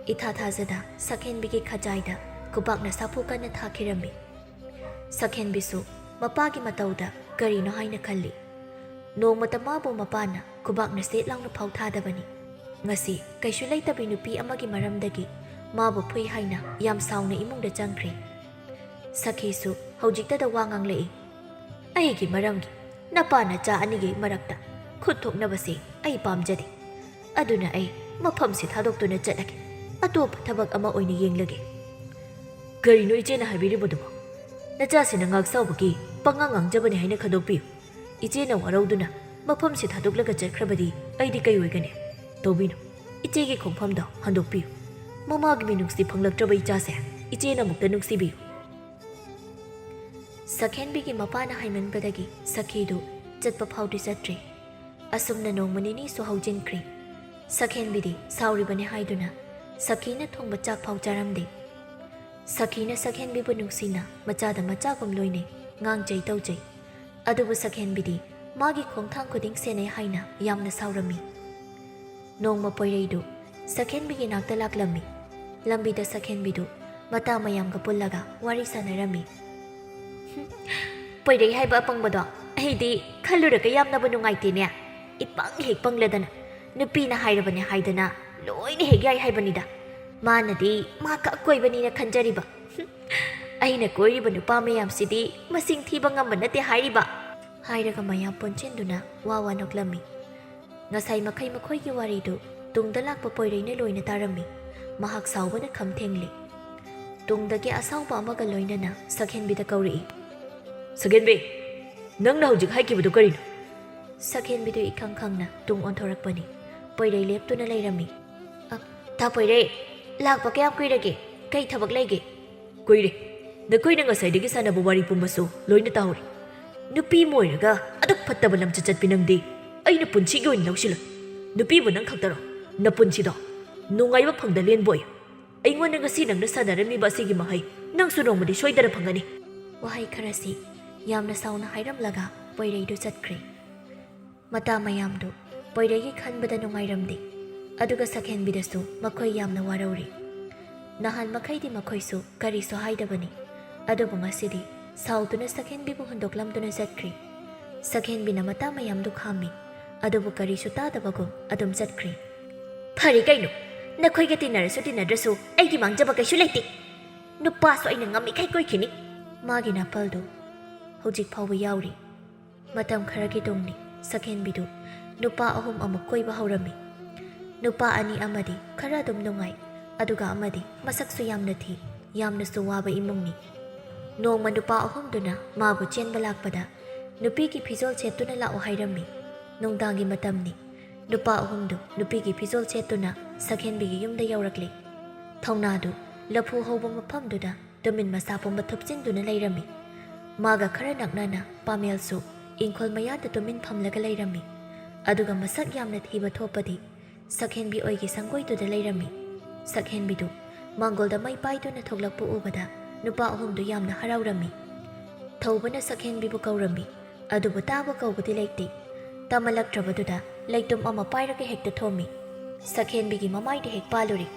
ꯏꯊꯥ ꯊꯥꯖꯗ ꯁꯛꯍꯦꯟꯕꯤꯒꯤ ꯈꯖꯥꯏꯗ ꯈꯨꯕꯥꯛꯅ ꯁꯥꯐꯨ ꯀꯟꯅ ꯊꯥꯈꯤꯔꯝꯃꯤ꯫ ꯁꯛꯍꯦꯟꯕꯤꯁꯨ ꯃꯄꯥꯒꯤ ꯃꯇꯧꯗ ꯀꯔꯤꯅꯣ ꯍꯥꯏꯅ ꯈꯜꯂꯤ꯫ ꯅꯣꯡꯃꯇ ꯃꯥꯕꯨ ꯃꯄꯥꯅ ꯈꯨꯕꯥꯛꯅ ꯁꯦꯠ ꯂꯥꯎꯅ ꯐꯥꯎ ꯊꯥꯗꯕꯅꯤ꯫ ꯉꯁꯤ ꯀꯩꯁꯨ ꯂꯩꯇꯕꯤ ꯅꯨꯄꯤ ꯑꯃꯒꯤ ꯃꯔꯝꯗꯒꯤ ꯃꯥꯕꯨ ꯐꯨꯏ ꯍꯥꯏꯅ ꯌꯥꯝ ꯁꯥꯎꯅ ꯏꯃꯨꯡꯗ ꯆꯪꯈ꯭ꯔꯦ꯫ ꯁꯈꯤꯁꯨ ꯍꯧꯖꯤꯛꯇꯗ ꯋꯥ ꯉꯥꯡꯂꯛꯏ꯫ "ꯑꯩꯒꯤ ꯃꯔꯝꯒꯤ ꯅꯄꯥ ꯅꯆꯥ ꯑꯅꯤꯒꯤ ꯃꯔꯛꯇ ꯈꯨꯠ ꯊꯣꯛꯅꯕꯁꯤ ꯑꯩ ꯄꯥꯝꯖꯗꯦ꯫ ꯑꯗꯨꯅ ꯑꯩ ꯃꯐꯝꯁꯤ ꯊꯥꯗꯣꯛꯇꯨꯅ ꯆꯠꯂꯒꯦ꯫ ꯑꯇꯣꯞꯄ ꯊꯕꯛ ꯑꯃ ꯑꯣꯏꯅ ꯌꯦꯡꯂꯒꯦ꯫" "ꯀꯔꯤꯅꯣ ꯏꯆꯦꯅ ꯍꯥꯏꯕꯤꯔꯤꯕꯗꯨꯕꯣ? ꯅꯆꯥꯁꯤꯅ ꯉꯥꯛ ꯆꯥꯎꯕꯒꯤ ꯄꯉꯥꯡ ꯉꯥꯡꯖꯕꯅꯤ ꯍꯥꯏꯅ ꯈꯟꯗꯣꯛꯄꯤꯌꯨ꯫ ꯏꯆꯦꯅ ꯋꯥꯔꯧꯗꯨꯅ ꯃꯐꯝꯁꯤ ꯊꯥꯗꯣꯛꯂꯒ ꯆꯠꯈ꯭ꯔꯕꯗꯤ ꯑꯩꯗꯤ ꯀꯩ ꯑꯣꯏꯒꯅꯤ? ꯇꯧꯕꯤꯅꯨ, ꯏꯆꯦꯒꯤ ꯈꯣꯡꯐꯝꯗꯣ ꯍꯟꯗꯣꯛꯄꯤꯌꯨ꯫ ꯃꯃꯥꯒꯤ ꯃꯤꯅꯨꯡꯁꯤ ꯐꯪꯂꯛꯇ꯭ꯔꯕ ꯏꯆꯥꯁꯦ ꯏꯆꯦꯅ ꯑꯃꯨꯛꯇ ꯅꯨꯡꯁꯤꯕꯤꯌꯨ꯫" ꯁꯛꯍꯦꯟꯕꯤꯒꯤ ꯃꯄꯥꯅ ꯍꯥꯏꯃꯟꯕꯗꯒꯤ ꯁꯈꯤꯗꯨ ꯆꯠꯄ ꯐꯥꯎꯗꯤ ꯆꯠꯇ꯭ꯔꯦ꯫ ꯑꯁꯨꯝꯅ ꯅꯣꯡꯃ ꯅꯤꯅꯤꯁꯨ ꯍꯧꯖꯤꯟꯈ꯭ꯔꯦ꯫ ꯁꯛꯍꯦꯟꯕꯤꯗꯤ ꯁꯥꯎꯔꯤꯕꯅꯤ ꯍꯥꯏꯗꯨꯅ ꯁꯈꯤꯅ ꯊꯣꯡꯕ ꯆꯥꯛ ꯐꯥꯎ ꯆꯥꯔꯝꯗꯦ꯫ ꯁꯈꯤꯅ ꯁꯛꯍꯦꯟꯕꯤꯕꯨ ꯅꯨꯡꯁꯤꯅ ꯃꯆꯥꯗ ꯃꯆꯥꯒꯨꯝ ꯂꯣꯏꯅꯩ, ꯉꯥꯡꯖꯩ ꯇꯧꯖꯩ꯫ ꯑꯗꯨꯕꯨ ꯁꯛꯍꯦꯟꯕꯤꯗꯤ ꯃꯥꯒꯤ ꯈꯣꯡꯊꯥꯡ ꯈꯨꯗꯤꯡ ꯁꯦꯟꯅꯩ ꯍꯥꯏꯅ ꯌꯥꯝꯅ ꯁꯥꯎꯔꯝꯃꯤ꯫ ꯅꯣꯡꯃ ꯄꯣꯏꯔꯩꯗꯨ ꯁꯛꯍꯦꯟꯕꯤꯒꯤ ꯅꯥꯛꯇ ꯂꯥꯛꯂꯝꯃꯤ꯫ ꯂꯝꯕꯤꯗ ꯁꯛꯍꯦꯟꯕꯤꯗꯨ ꯃꯇꯥ ꯃꯌꯥꯝꯒ ꯄꯨꯜꯂꯒ ꯋꯥꯔꯤ ꯁꯥꯟꯅꯔꯝꯃꯤ꯫ "ꯄꯣꯏꯔꯩ ꯍꯥꯏꯕ ꯑꯄꯪꯕꯗꯣ ꯑꯩꯗꯤ ꯈꯜꯂꯨꯔꯒ ꯌꯥꯝꯅꯕꯨ ꯅꯨꯡꯉꯥꯏꯇꯦꯅꯦ꯫ ꯏꯄꯪ ꯍꯦꯛ ꯄꯪꯂꯗꯅ ꯅꯨꯄꯤꯅ ꯍꯥꯏꯔꯕꯅꯦ ꯍꯥꯏꯗꯅ ꯂꯣꯏꯅ ꯍꯦꯛ ꯌꯥꯏ ꯍꯥꯏꯕꯅꯤꯗ꯫ ꯃꯥꯅꯗꯤ ꯃꯥ ꯈꯛ ꯀꯣꯏꯕꯅꯤꯅ ꯈꯟꯖꯔꯤꯕ꯫ ꯑꯩꯅ ꯀꯣꯏꯔꯤꯕ ꯅꯨꯄꯥ ꯃꯌꯥꯝꯁꯤꯗꯤ ꯃꯁꯤꯡ ꯊꯤꯕ ꯉꯝꯕ ꯅꯠꯇꯦ ꯍꯥꯏꯔꯤꯕ꯫" ꯍꯥꯏꯔꯒ ꯃꯌꯥꯝ ꯄꯨꯟꯁꯤꯟꯗꯨꯅ ꯋꯥ ꯋꯥ ꯅꯣꯛꯂꯝꯃꯤ꯫ ꯉꯁꯥꯏ ꯃꯈꯩ ꯃꯈꯣꯏꯒꯤ ꯋꯥꯔꯤꯗꯨ ꯇꯨꯡꯗ ꯂꯥꯛꯄ ꯄꯣꯏꯔꯩꯅ ꯂꯣꯏꯅ ꯇꯥꯔꯝꯃꯤ꯫ ꯃꯍꯥꯛ ꯁꯥꯎꯕꯅ ꯈꯝ ꯊꯦꯡꯂꯤ꯫ ꯇꯨꯡꯗꯒꯤ ꯑꯁꯥꯎꯕ ꯑꯃꯒ ꯂꯣꯏꯅꯅ ꯁꯛꯍꯦꯟꯕꯤꯗ ꯀꯧꯔꯛꯏ꯫ "ꯁꯛꯍꯦꯟꯕꯤ, ꯅꯪꯅ ꯍꯧꯖꯤꯛ ꯍꯥꯏꯈꯤꯕꯗꯨ ꯀꯔꯤꯅꯣ?" ꯁꯛꯍꯦꯟꯕꯤꯗꯨ ꯏꯈꯪ ꯈꯪꯅ ꯇꯨꯡ ꯑꯣꯟꯊꯣꯔꯛꯄꯅꯤ꯫ ꯄꯣꯏꯔꯩ ꯂꯦꯞꯇꯨꯅ ꯂꯩꯔꯝꯃꯤ꯫ "ꯑ, ꯇꯥ ꯄꯣꯏꯔꯩ, ꯂꯥꯛꯄ ꯀꯌꯥꯝ ꯀꯨꯏꯔꯒꯦ? ꯀꯩ ꯊꯕꯛ ꯂꯩꯒꯦ?" "ꯀꯨꯏꯔꯦ꯫ ꯅꯈꯣꯏꯅ ꯉꯁꯥꯏꯗꯒꯤ ꯁꯥꯟꯅꯕ ꯋꯥꯔꯤ ꯄꯨꯝꯕꯁꯨ ꯂꯣꯏꯅ ꯇꯥꯍꯧꯔꯦ꯫ ꯅꯨꯄꯤ ꯑꯃ ꯑꯣꯏꯔꯒ ꯑꯗꯨꯛ ꯐꯠꯇꯕ ꯂꯝꯆꯠ ꯆꯠꯄꯤ ꯅꯪꯗꯤ ꯑꯩꯅ ꯄꯨꯟꯁꯤꯒꯤ ꯑꯣꯏꯅ ꯂꯧꯁꯤꯜꯂꯣꯏ꯫ ꯅꯨꯄꯤꯕꯨ ꯅꯪ ꯈꯛꯇꯔꯣ? ꯅꯄꯨꯟꯁꯤꯗꯣ ꯅꯨꯡꯉꯥꯏꯕ ꯐꯪꯗ ꯂꯦꯟꯕ ꯑꯣꯏꯌꯨ꯫ ꯑꯩꯉꯣꯟꯗ ꯉꯁꯤ ꯅꯪꯅ ꯁꯥꯟꯅꯔꯝꯃꯤꯕ ꯑꯁꯤꯒꯤ ꯃꯍꯩ ꯅꯪꯁꯨ ꯅꯣꯡꯃꯗꯤ ꯁꯣꯏꯗꯅ ꯐꯪꯒꯅꯤ꯫" ꯋꯥꯍꯩ ꯈꯔꯁꯤ ꯌꯥꯝꯅ ꯁꯥꯎꯅ ꯍꯥꯏꯔꯝꯂꯒ ꯄꯣꯏꯔꯩꯗꯨ ꯆꯠꯈ꯭ꯔꯦ꯫ ꯃꯇꯥ ꯃꯌꯥꯝꯗꯨ ꯄꯣꯏꯔꯩꯒꯤ ꯈꯟꯕꯗ ꯅꯨꯡꯉꯥꯏꯔꯝꯗꯦ꯫ ꯑꯗꯨꯒ ꯁꯛꯍꯦꯟꯕꯤꯗꯁꯨ ꯃꯈꯣꯏ ꯌꯥꯝꯅ ꯋꯥꯔꯧꯔꯤ꯫ ꯅꯍꯥꯟ ꯃꯈꯩꯗꯤ ꯃꯈꯣꯏꯁꯨ ꯀꯔꯤꯁꯨ ꯍꯥꯏꯗꯕꯅꯤ꯫ ꯑꯗꯨꯕꯨ ꯉꯁꯤꯗꯤ ꯁꯥꯎꯗꯨꯅ ꯁꯛꯍꯦꯟꯕꯤꯕꯨ ꯍꯨꯟꯗꯣꯛꯂꯝꯗꯨꯅ ꯆꯠꯈ꯭ꯔꯤ꯫ ꯁꯛꯍꯦꯟꯕꯤꯅ ꯃꯇꯥ ꯃꯌꯥꯝꯗꯨ ꯈꯥꯝꯃꯤ꯫ ꯑꯗꯨꯕꯨ ꯀꯔꯤꯁꯨ ꯇꯥꯗꯕꯒꯨꯝ ꯑꯗꯨꯝ ꯆꯠꯈ꯭ꯔꯤ꯫ "ꯐꯔꯦ ꯀꯩꯅꯣ, ꯅꯈꯣꯏꯒ ꯇꯤꯟꯅꯔꯁꯨ ꯇꯤꯟꯅꯗ꯭ꯔꯁꯨ ꯑꯩꯒꯤ ꯃꯥꯡꯖꯕ ꯀꯩꯁꯨ ꯂꯩꯇꯦ꯫ ꯅꯨꯄꯥꯁꯨ ꯑꯩꯅ ꯉꯝꯃꯤꯈꯩ ꯀꯣꯏꯈꯤꯅꯤ꯫" ꯃꯥꯒꯤ ꯅꯥꯄꯜꯗꯨ ꯍꯧꯖꯤꯛ ꯐꯥꯎꯕ ꯌꯥꯎꯔꯤ꯫ ꯃꯇꯝ ꯈꯔꯒꯤ ꯇꯨꯡꯅꯤ꯫ ꯁꯛꯍꯦꯟꯕꯤꯗꯨ ꯅꯨꯄꯥ ꯑꯍꯨꯝ ꯑꯃꯨꯛ ꯀꯣꯏꯕ ꯍꯧꯔꯝꯃꯤ꯫ ꯅꯨꯄꯥ ꯑꯅꯤ ꯑꯃꯗꯤ ꯈꯔ ꯑꯗꯨꯝ ꯅꯨꯡꯉꯥꯏ, ꯑꯗꯨꯒ ꯑꯃꯗꯤ ꯃꯁꯛꯁꯨ ꯌꯥꯝꯅ ꯊꯤ, ꯌꯥꯝꯅꯁꯨ ꯋꯥꯕ ꯏꯃꯨꯡꯅꯤ꯫ ꯅꯣꯡꯃ ꯅꯨꯄꯥ ꯑꯍꯨꯝꯗꯨꯅ ꯃꯥꯕꯨ ꯆꯦꯟꯕ ꯂꯥꯛꯄꯗ ꯅꯨꯄꯤꯒꯤ ꯐꯤꯖꯣꯜ ꯁꯦꯠꯇꯨꯅ ꯂꯥꯛꯑꯣ ꯍꯥꯏꯔꯝꯃꯤ꯫ ꯅꯨꯡꯗꯥꯡꯒꯤ ꯃꯇꯝꯅꯤ꯫ ꯅꯨꯄꯥ ꯑꯍꯨꯝꯗꯨ ꯅꯨꯄꯤꯒꯤ ꯐꯤꯖꯣꯜ ꯁꯦꯠꯇꯨꯅ ꯁꯛꯍꯦꯟꯕꯤꯒꯤ ꯌꯨꯝꯗ ꯌꯧꯔꯛꯂꯦ꯫ ꯊꯧꯅꯥꯗꯨ ꯂꯐꯨ ꯍꯧꯕ ꯃꯐꯝꯗꯨꯗ ꯇꯨꯃꯤꯟ ꯃꯁꯥ ꯄꯨꯝꯕ ꯊꯨꯞꯆꯤꯟꯗꯨꯅ ꯂꯩꯔꯝꯃꯤ꯫ ꯃꯥꯒ ꯈꯔ ꯅꯛꯅꯅ ꯄꯥꯃꯦꯜꯁꯨ ꯏꯪꯈꯣꯜ ꯃꯌꯥꯗ ꯇꯨꯃꯤꯟ ꯐꯝꯂꯒ ꯂꯩꯔꯝꯃꯤ꯫ ꯑꯗꯨꯒ ꯃꯁꯛ ꯌꯥꯝꯅ ꯊꯤꯕ ꯊꯣꯛꯄꯗꯤ ꯁꯛꯍꯦꯟꯕꯤ ꯑꯣꯏꯒꯤ ꯁꯪꯒꯣꯏꯗꯨꯗ ꯂꯩꯔꯝꯃꯤ꯫ ꯁꯛꯍꯦꯟꯕꯤꯗꯨ ꯃꯥꯡꯒꯣꯜꯗ ꯃꯩ ꯄꯥꯏꯗꯨꯅ ꯊꯣꯛꯂꯛꯄ ꯎꯕꯗ ꯅꯨꯄꯥ ꯑꯍꯨꯝꯗꯨ ꯌꯥꯝꯅ ꯍꯔꯥꯎꯔꯝꯃꯤ꯫ ꯊꯧꯕꯅ ꯁꯛꯍꯦꯟꯕꯤꯕꯨ ꯀꯧꯔꯝꯃꯤ꯫ ꯑꯗꯨꯕꯨ ꯇꯥꯕ ꯀꯧꯕꯗꯤ ꯂꯩꯇꯦ꯫ ꯇꯥꯃꯜꯂꯛꯇ꯭ꯔꯕꯗꯨꯗ ꯂꯩꯇꯨꯝ ꯑꯃ ꯄꯥꯏꯔꯒ ꯍꯦꯛꯇ ꯊꯣꯝꯃꯤ꯫ ꯁꯛꯍꯦꯟꯕꯤꯒꯤ ꯃꯃꯥꯏꯗ ꯍꯦꯛ ꯄꯥꯜꯂꯨꯔꯦ꯫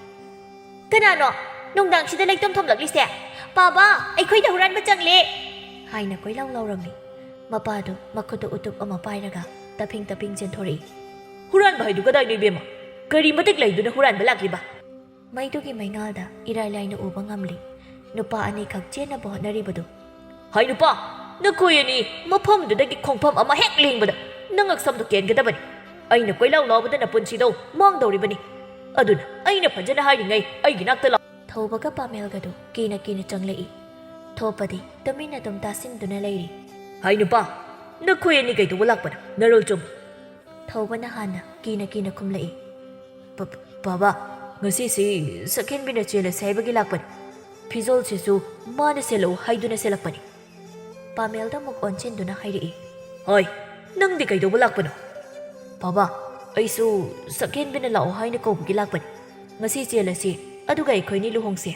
"ꯀꯅꯥꯅꯣ ꯅꯨꯡꯗꯥꯡꯁꯤꯗ ꯂꯩꯇꯨꯝ ꯊꯣꯝꯂꯛꯂꯤꯁꯦ? ꯄꯥꯕ, ꯑꯩꯈꯣꯏꯗ ꯍꯨꯔꯥꯟꯕ ꯆꯪꯂꯦ!" ꯍꯥꯏꯅ ꯀꯣꯏꯂꯥꯎ ꯂꯥꯎꯔꯝꯃꯤ꯫ ꯃꯄꯥꯗꯨ ꯃꯈꯨꯠꯇ ꯎꯇꯨꯞ ꯑꯃ ꯄꯥꯏꯔꯒ ꯇꯞꯐꯤꯡ ꯇꯞꯐꯤꯡ ꯆꯦꯟꯊꯣꯔꯛꯏ꯫ "ꯍꯨꯔꯥꯟꯕ ꯍꯥꯏꯗꯨ ꯀꯗꯥꯏꯅꯣ ꯏꯕꯦꯝꯃ? ꯀꯔꯤ ꯃꯇꯤꯛ ꯂꯩꯗꯨꯅ ꯍꯨꯔꯥꯟꯕ ꯂꯥꯛꯂꯤꯕ?" ꯃꯩꯗꯨꯒꯤ ꯃꯩꯉꯥꯜꯗ ꯏꯔꯥꯏ ꯂꯥꯏꯅ ꯎꯕ ꯉꯝꯂꯤ ꯅꯨꯄꯥ ꯑꯅꯤꯈꯛ ꯆꯦꯟꯅꯕ ꯍꯣꯠꯅꯔꯤꯕꯗꯨ꯫ "ꯍꯥꯏ ꯅꯨꯄꯥ, ꯅꯈꯣꯏ ꯑꯅꯤ ꯃꯐꯝꯗꯨꯗꯒꯤ ꯈꯣꯡꯐꯝ ꯑꯃ ꯍꯦꯛ ꯂꯦꯡꯕꯗ ꯅꯉꯛ ꯁꯝꯗꯨ ꯀꯦꯟꯒꯗꯕꯅꯤ꯫ ꯑꯩꯅ ꯀꯣꯏꯂꯥꯎ ꯂꯥꯎꯕꯗ ꯅꯄꯨꯟꯁꯤꯗꯣ ꯃꯥꯡꯗꯧꯔꯤꯕꯅꯤ꯫ ꯑꯗꯨꯅ ꯑꯩꯅ ꯐꯖꯅ ꯍꯥꯏꯔꯤꯉꯩ ꯑꯩꯒꯤ ꯅꯥꯛꯇ ꯂꯥꯛ-" ꯊꯧꯕꯒ ꯄꯥꯃꯦꯜꯒꯗꯨ ꯀꯤꯅ ꯀꯤꯅ ꯆꯪꯂꯛꯏ꯫ ꯊꯣꯞꯄꯗꯤ ꯇꯨꯃꯤꯟꯅ ꯑꯗꯨꯝ ꯇꯥꯁꯤꯟꯗꯨꯅ ꯂꯩꯔꯤ꯫ "ꯍꯥꯏ ꯅꯨꯄꯥ, ꯅꯈꯣꯏ ꯑꯅꯤ ꯀꯩꯗꯧꯕ ꯂꯥꯛꯄꯅꯣ? ꯅꯔꯣꯜ ꯆꯨꯝ?" ꯊꯧꯕꯅ ꯍꯥꯟꯅ ꯀꯤꯅ ꯀꯤꯅ ꯈꯨꯝꯂꯛꯏ꯫ "ꯄ-, ꯄ-, ꯄꯥꯕ, ꯉꯁꯤꯁꯤ ꯁꯛꯍꯦꯟꯕꯤꯅ ꯆꯦꯜꯂꯁꯦ ꯍꯥꯏꯕꯒꯤ ꯂꯥꯛꯄꯅꯤ꯫ ꯐꯤꯖꯣꯜꯁꯤꯁꯨ ꯃꯥꯅ ꯁꯦꯠꯂꯛꯎ ꯍꯥꯏꯗꯨꯅ ꯁꯦꯠꯂꯛꯄꯅꯤ꯫" ꯄꯥꯃꯦꯜꯗ ꯑꯃꯨꯛ ꯑꯣꯟꯁꯤꯟꯗꯨꯅ ꯍꯥꯏꯔꯛꯏ꯫ "ꯍꯣꯏ, ꯅꯪꯗꯤ ꯀꯩꯗꯧꯕ ꯂꯥꯛꯄꯅꯣ?" "ꯄꯥꯕ, ꯑꯩꯁꯨ ꯁꯛꯍꯦꯟꯕꯤꯅ ꯂꯥꯛꯑꯣ ꯍꯥꯏꯅ ꯀꯧꯕꯒꯤ ꯂꯥꯛꯄꯅꯤ꯫ ꯉꯁꯤ ꯆꯦꯜꯂꯁꯤ, ꯑꯗꯨꯒ ꯑꯩꯈꯣꯏꯅꯤ ꯂꯨꯍꯣꯡꯁꯦ꯫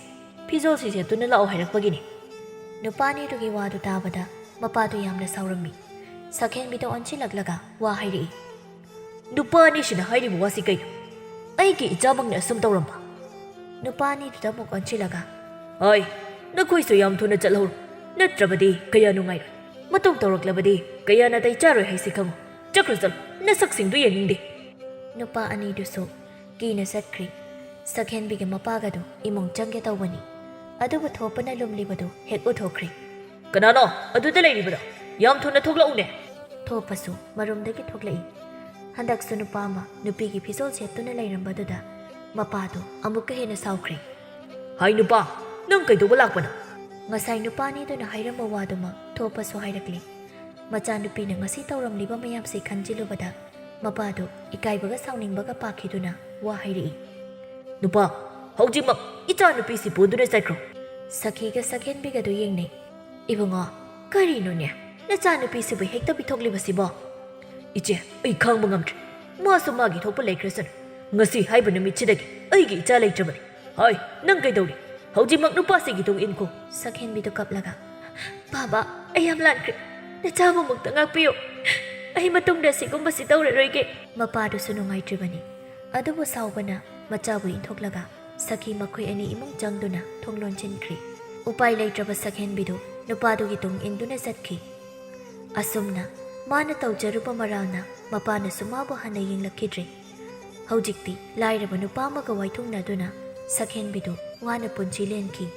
ꯐꯤꯖꯣꯜꯁꯤ ꯁꯦꯠꯇꯨꯅ ꯂꯥꯛꯑꯣ ꯍꯥꯏꯔꯛꯄꯒꯤꯅꯤ꯫" ꯅꯨꯄꯥꯅꯤꯗꯨꯒꯤ ꯋꯥꯗꯨ ꯇꯥꯕꯗ ꯃꯄꯥꯗꯨ ꯌꯥꯝꯅ ꯁꯥꯎꯔꯝꯃꯤ꯫ ꯁꯛꯍꯦꯟꯕꯤꯗ ꯑꯣꯟꯁꯤꯜꯂꯛꯂꯒ ꯋꯥ ꯍꯥꯏꯔꯛꯏ꯫ "ꯅꯨꯄꯥ ꯑꯅꯤꯁꯤꯅ ꯍꯥꯏꯔꯤꯕ ꯋꯥꯁꯤ ꯀꯩꯅꯣ? ꯑꯩꯒꯤ ꯏꯆꯥꯃꯛꯅ ꯑꯁꯨꯝ ꯇꯧꯔꯝꯕ?" ꯅꯨꯄꯥ ꯑꯅꯤꯗꯨꯗ ꯑꯃꯨꯛ ꯑꯣꯟꯁꯤꯜꯂꯒ, "ꯍꯣꯏ, ꯅꯈꯣꯏꯁꯨ ꯌꯥꯝ ꯊꯨꯅ ꯆꯠꯍꯧꯔꯣ, ꯅꯠꯇ꯭ꯔꯕꯗꯤ ꯀꯌꯥ ꯅꯨꯡꯉꯥꯏꯔꯣꯏ꯫ ꯃꯇꯨꯡ ꯇꯧꯔꯛꯂꯕꯗꯤ ꯀꯌꯥ ꯅꯥꯇꯩ ꯆꯥꯔꯣꯏ ꯍꯥꯏꯁꯤ ꯈꯪꯉꯨ꯫ ꯆꯠꯈ꯭ꯔꯣ, ꯆꯠꯂꯣ, ꯅꯁꯛꯁꯤꯡꯗꯨ ꯌꯦꯡꯅꯤꯡꯗꯦ꯫" ꯅꯨꯄꯥ ꯑꯅꯤꯗꯨꯁꯨ ꯀꯤꯅ ꯆꯠꯈ꯭ꯔꯦ꯫ ꯁꯛꯍꯦꯟꯕꯤꯒꯤ ꯃꯄꯥꯒꯗꯨ ꯏꯃꯨꯡ ꯆꯪꯒꯦ ꯇꯧꯕꯅꯤ, ꯑꯗꯨꯕꯨ ꯊꯣꯞꯄꯅ ꯂꯨꯝꯂꯤꯕꯗꯨ ꯍꯦꯛ ꯎꯊꯣꯛꯈ꯭ꯔꯦ꯫ "ꯀꯅꯥꯅꯣ ꯑꯗꯨꯗ ꯂꯩꯔꯤꯕꯗꯣ? ꯌꯥꯝ ꯊꯨꯅ ꯊꯣꯛꯂꯛꯎꯅꯦ!" ꯊꯣꯞꯄꯁꯨ ꯃꯔꯨꯝꯗꯒꯤ ꯊꯣꯛꯂꯛꯏ꯫ ꯍꯟꯗꯛꯁꯨ ꯅꯨꯄꯥ ꯑꯃ ꯅꯨꯄꯤꯒꯤ ꯐꯤꯖꯣꯜ ꯁꯦꯠꯇꯨꯅ ꯂꯩꯔꯝꯕꯗꯨꯗ ꯃꯄꯥꯗꯨ ꯑꯃꯨꯛꯀ ꯍꯦꯟꯅ ꯁꯥꯎꯈ꯭ꯔꯦ꯫ "ꯍꯥꯏ ꯅꯨꯄꯥ, ꯅꯪ ꯀꯩꯗꯧꯕ ꯂꯥꯛꯄꯅꯣ?" ꯉꯁꯥꯏ ꯅꯨꯄꯥ ꯑꯅꯤꯗꯨꯅ ꯍꯥꯏꯔꯝꯕ ꯋꯥꯗꯨꯃꯛ ꯊꯣꯞꯄꯁꯨ ꯍꯥꯏꯔꯛꯂꯤ꯫ ꯃꯆꯥꯅꯨꯄꯤꯅ ꯉꯁꯤ ꯇꯧꯔꯝꯂꯤꯕ ꯃꯌꯥꯝꯁꯤ ꯈꯟꯖꯤꯜꯂꯨꯕꯗ ꯃꯄꯥꯗꯨ ꯏꯀꯥꯏꯕꯒ ꯁꯥꯎꯅꯤꯡꯕꯒ ꯄꯥꯛꯈꯤꯗꯨꯅ ꯋꯥ ꯍꯥꯏꯔꯛꯏ꯫ "ꯅꯨꯄꯥ, ꯍꯧꯖꯤꯛꯃꯛ ꯏꯆꯥꯅꯨꯄꯤꯁꯤ ꯄꯨꯗꯨꯅ ꯆꯠꯈ꯭ꯔꯣ!" ꯁꯈꯤꯒ ꯁꯛꯍꯦꯟꯕꯤꯒꯗꯨ ꯌꯦꯡꯅꯩ꯫ "ꯏꯕꯨꯡꯉꯣ, ꯀꯔꯤꯅꯣꯅꯦ ꯅꯆꯥꯅꯨꯄꯤꯁꯤꯕꯨ ꯍꯦꯛꯇ ꯄꯤꯊꯣꯛꯂꯤꯕꯁꯤꯕꯣ?" "ꯏꯆꯦ, ꯑꯩ ꯈꯥꯡꯕ ꯉꯝꯗ꯭ꯔꯦ꯫ ꯃꯥꯁꯨ ꯃꯥꯒꯤ ꯊꯣꯛꯄ ꯂꯩꯈ꯭ꯔꯁꯅꯨ꯫ ꯉꯁꯤ ꯍꯥꯏꯕ ꯅꯨꯃꯤꯠꯁꯤꯗꯒꯤ ꯑꯩꯒꯤ ꯏꯆꯥ ꯂꯩꯇ꯭ꯔꯕꯅꯤ꯫ ꯍꯥꯏ, ꯅꯪ ꯀꯩꯗꯧꯔꯤ? ꯍꯧꯖꯤꯛꯃꯛ ꯅꯨꯄꯥꯁꯤꯒꯤ ꯇꯨꯡ ꯏꯟꯈꯣ!" ꯁꯛꯍꯦꯟꯕꯤꯗꯨ ꯀꯞꯂꯒ, "ꯕꯥꯕꯥ, ꯑꯩ ꯌꯥꯝ ꯂꯥꯟꯈ꯭ꯔꯦ꯫ ꯅꯆꯥꯕꯨꯃꯛꯇ ꯉꯥꯛꯄꯤꯌꯨ꯫ ꯑꯩ ꯃꯇꯨꯡꯗ ꯁꯤꯒꯨꯝꯕꯁꯤ ꯇꯧꯔꯔꯣꯏꯒꯦ꯫" ꯃꯄꯥꯗꯨꯁꯨ ꯅꯨꯡꯉꯥꯏꯇ꯭ꯔꯤꯕꯅꯤ꯫ ꯑꯗꯨꯕꯨ ꯁꯥꯎꯕꯅ ꯃꯆꯥꯕꯨ ꯏꯟꯊꯣꯛꯂꯒ ꯁꯈꯤ ꯃꯈꯣꯏ ꯑꯅꯤ ꯏꯃꯨꯡ ꯆꯪꯗꯨꯅ ꯊꯣꯡ ꯂꯣꯟꯁꯤꯟꯈ꯭ꯔꯤ꯫ ꯎꯄꯥꯏ ꯂꯩꯇ꯭ꯔꯕ ꯁꯛꯍꯦꯟꯕꯤꯗꯨ ꯅꯨꯄꯥꯗꯨꯒꯤ ꯇꯨꯡ ꯏꯟꯗꯨꯅ ꯆꯠꯈꯤ꯫ ꯑꯁꯨꯝꯅ ꯃꯥꯅ ꯇꯧꯖꯔꯨꯕ ꯃꯔꯥꯜꯅ ꯃꯄꯥꯅꯁꯨ ꯃꯥꯕꯨ ꯍꯟꯅ ꯌꯦꯡꯂꯛꯈꯤꯗ꯭ꯔꯦ꯫ ꯍꯧꯖꯤꯛꯇꯤ ꯂꯥꯏꯔꯕ ꯅꯨꯄꯥ ꯑꯃꯒ ꯋꯥꯏꯊꯨꯡꯅꯗꯨꯅ ꯁꯛꯍꯦꯟꯕꯤꯗꯨ ꯋꯥꯅ ꯄꯨꯟꯁꯤ ꯂꯦꯟꯈꯤ꯫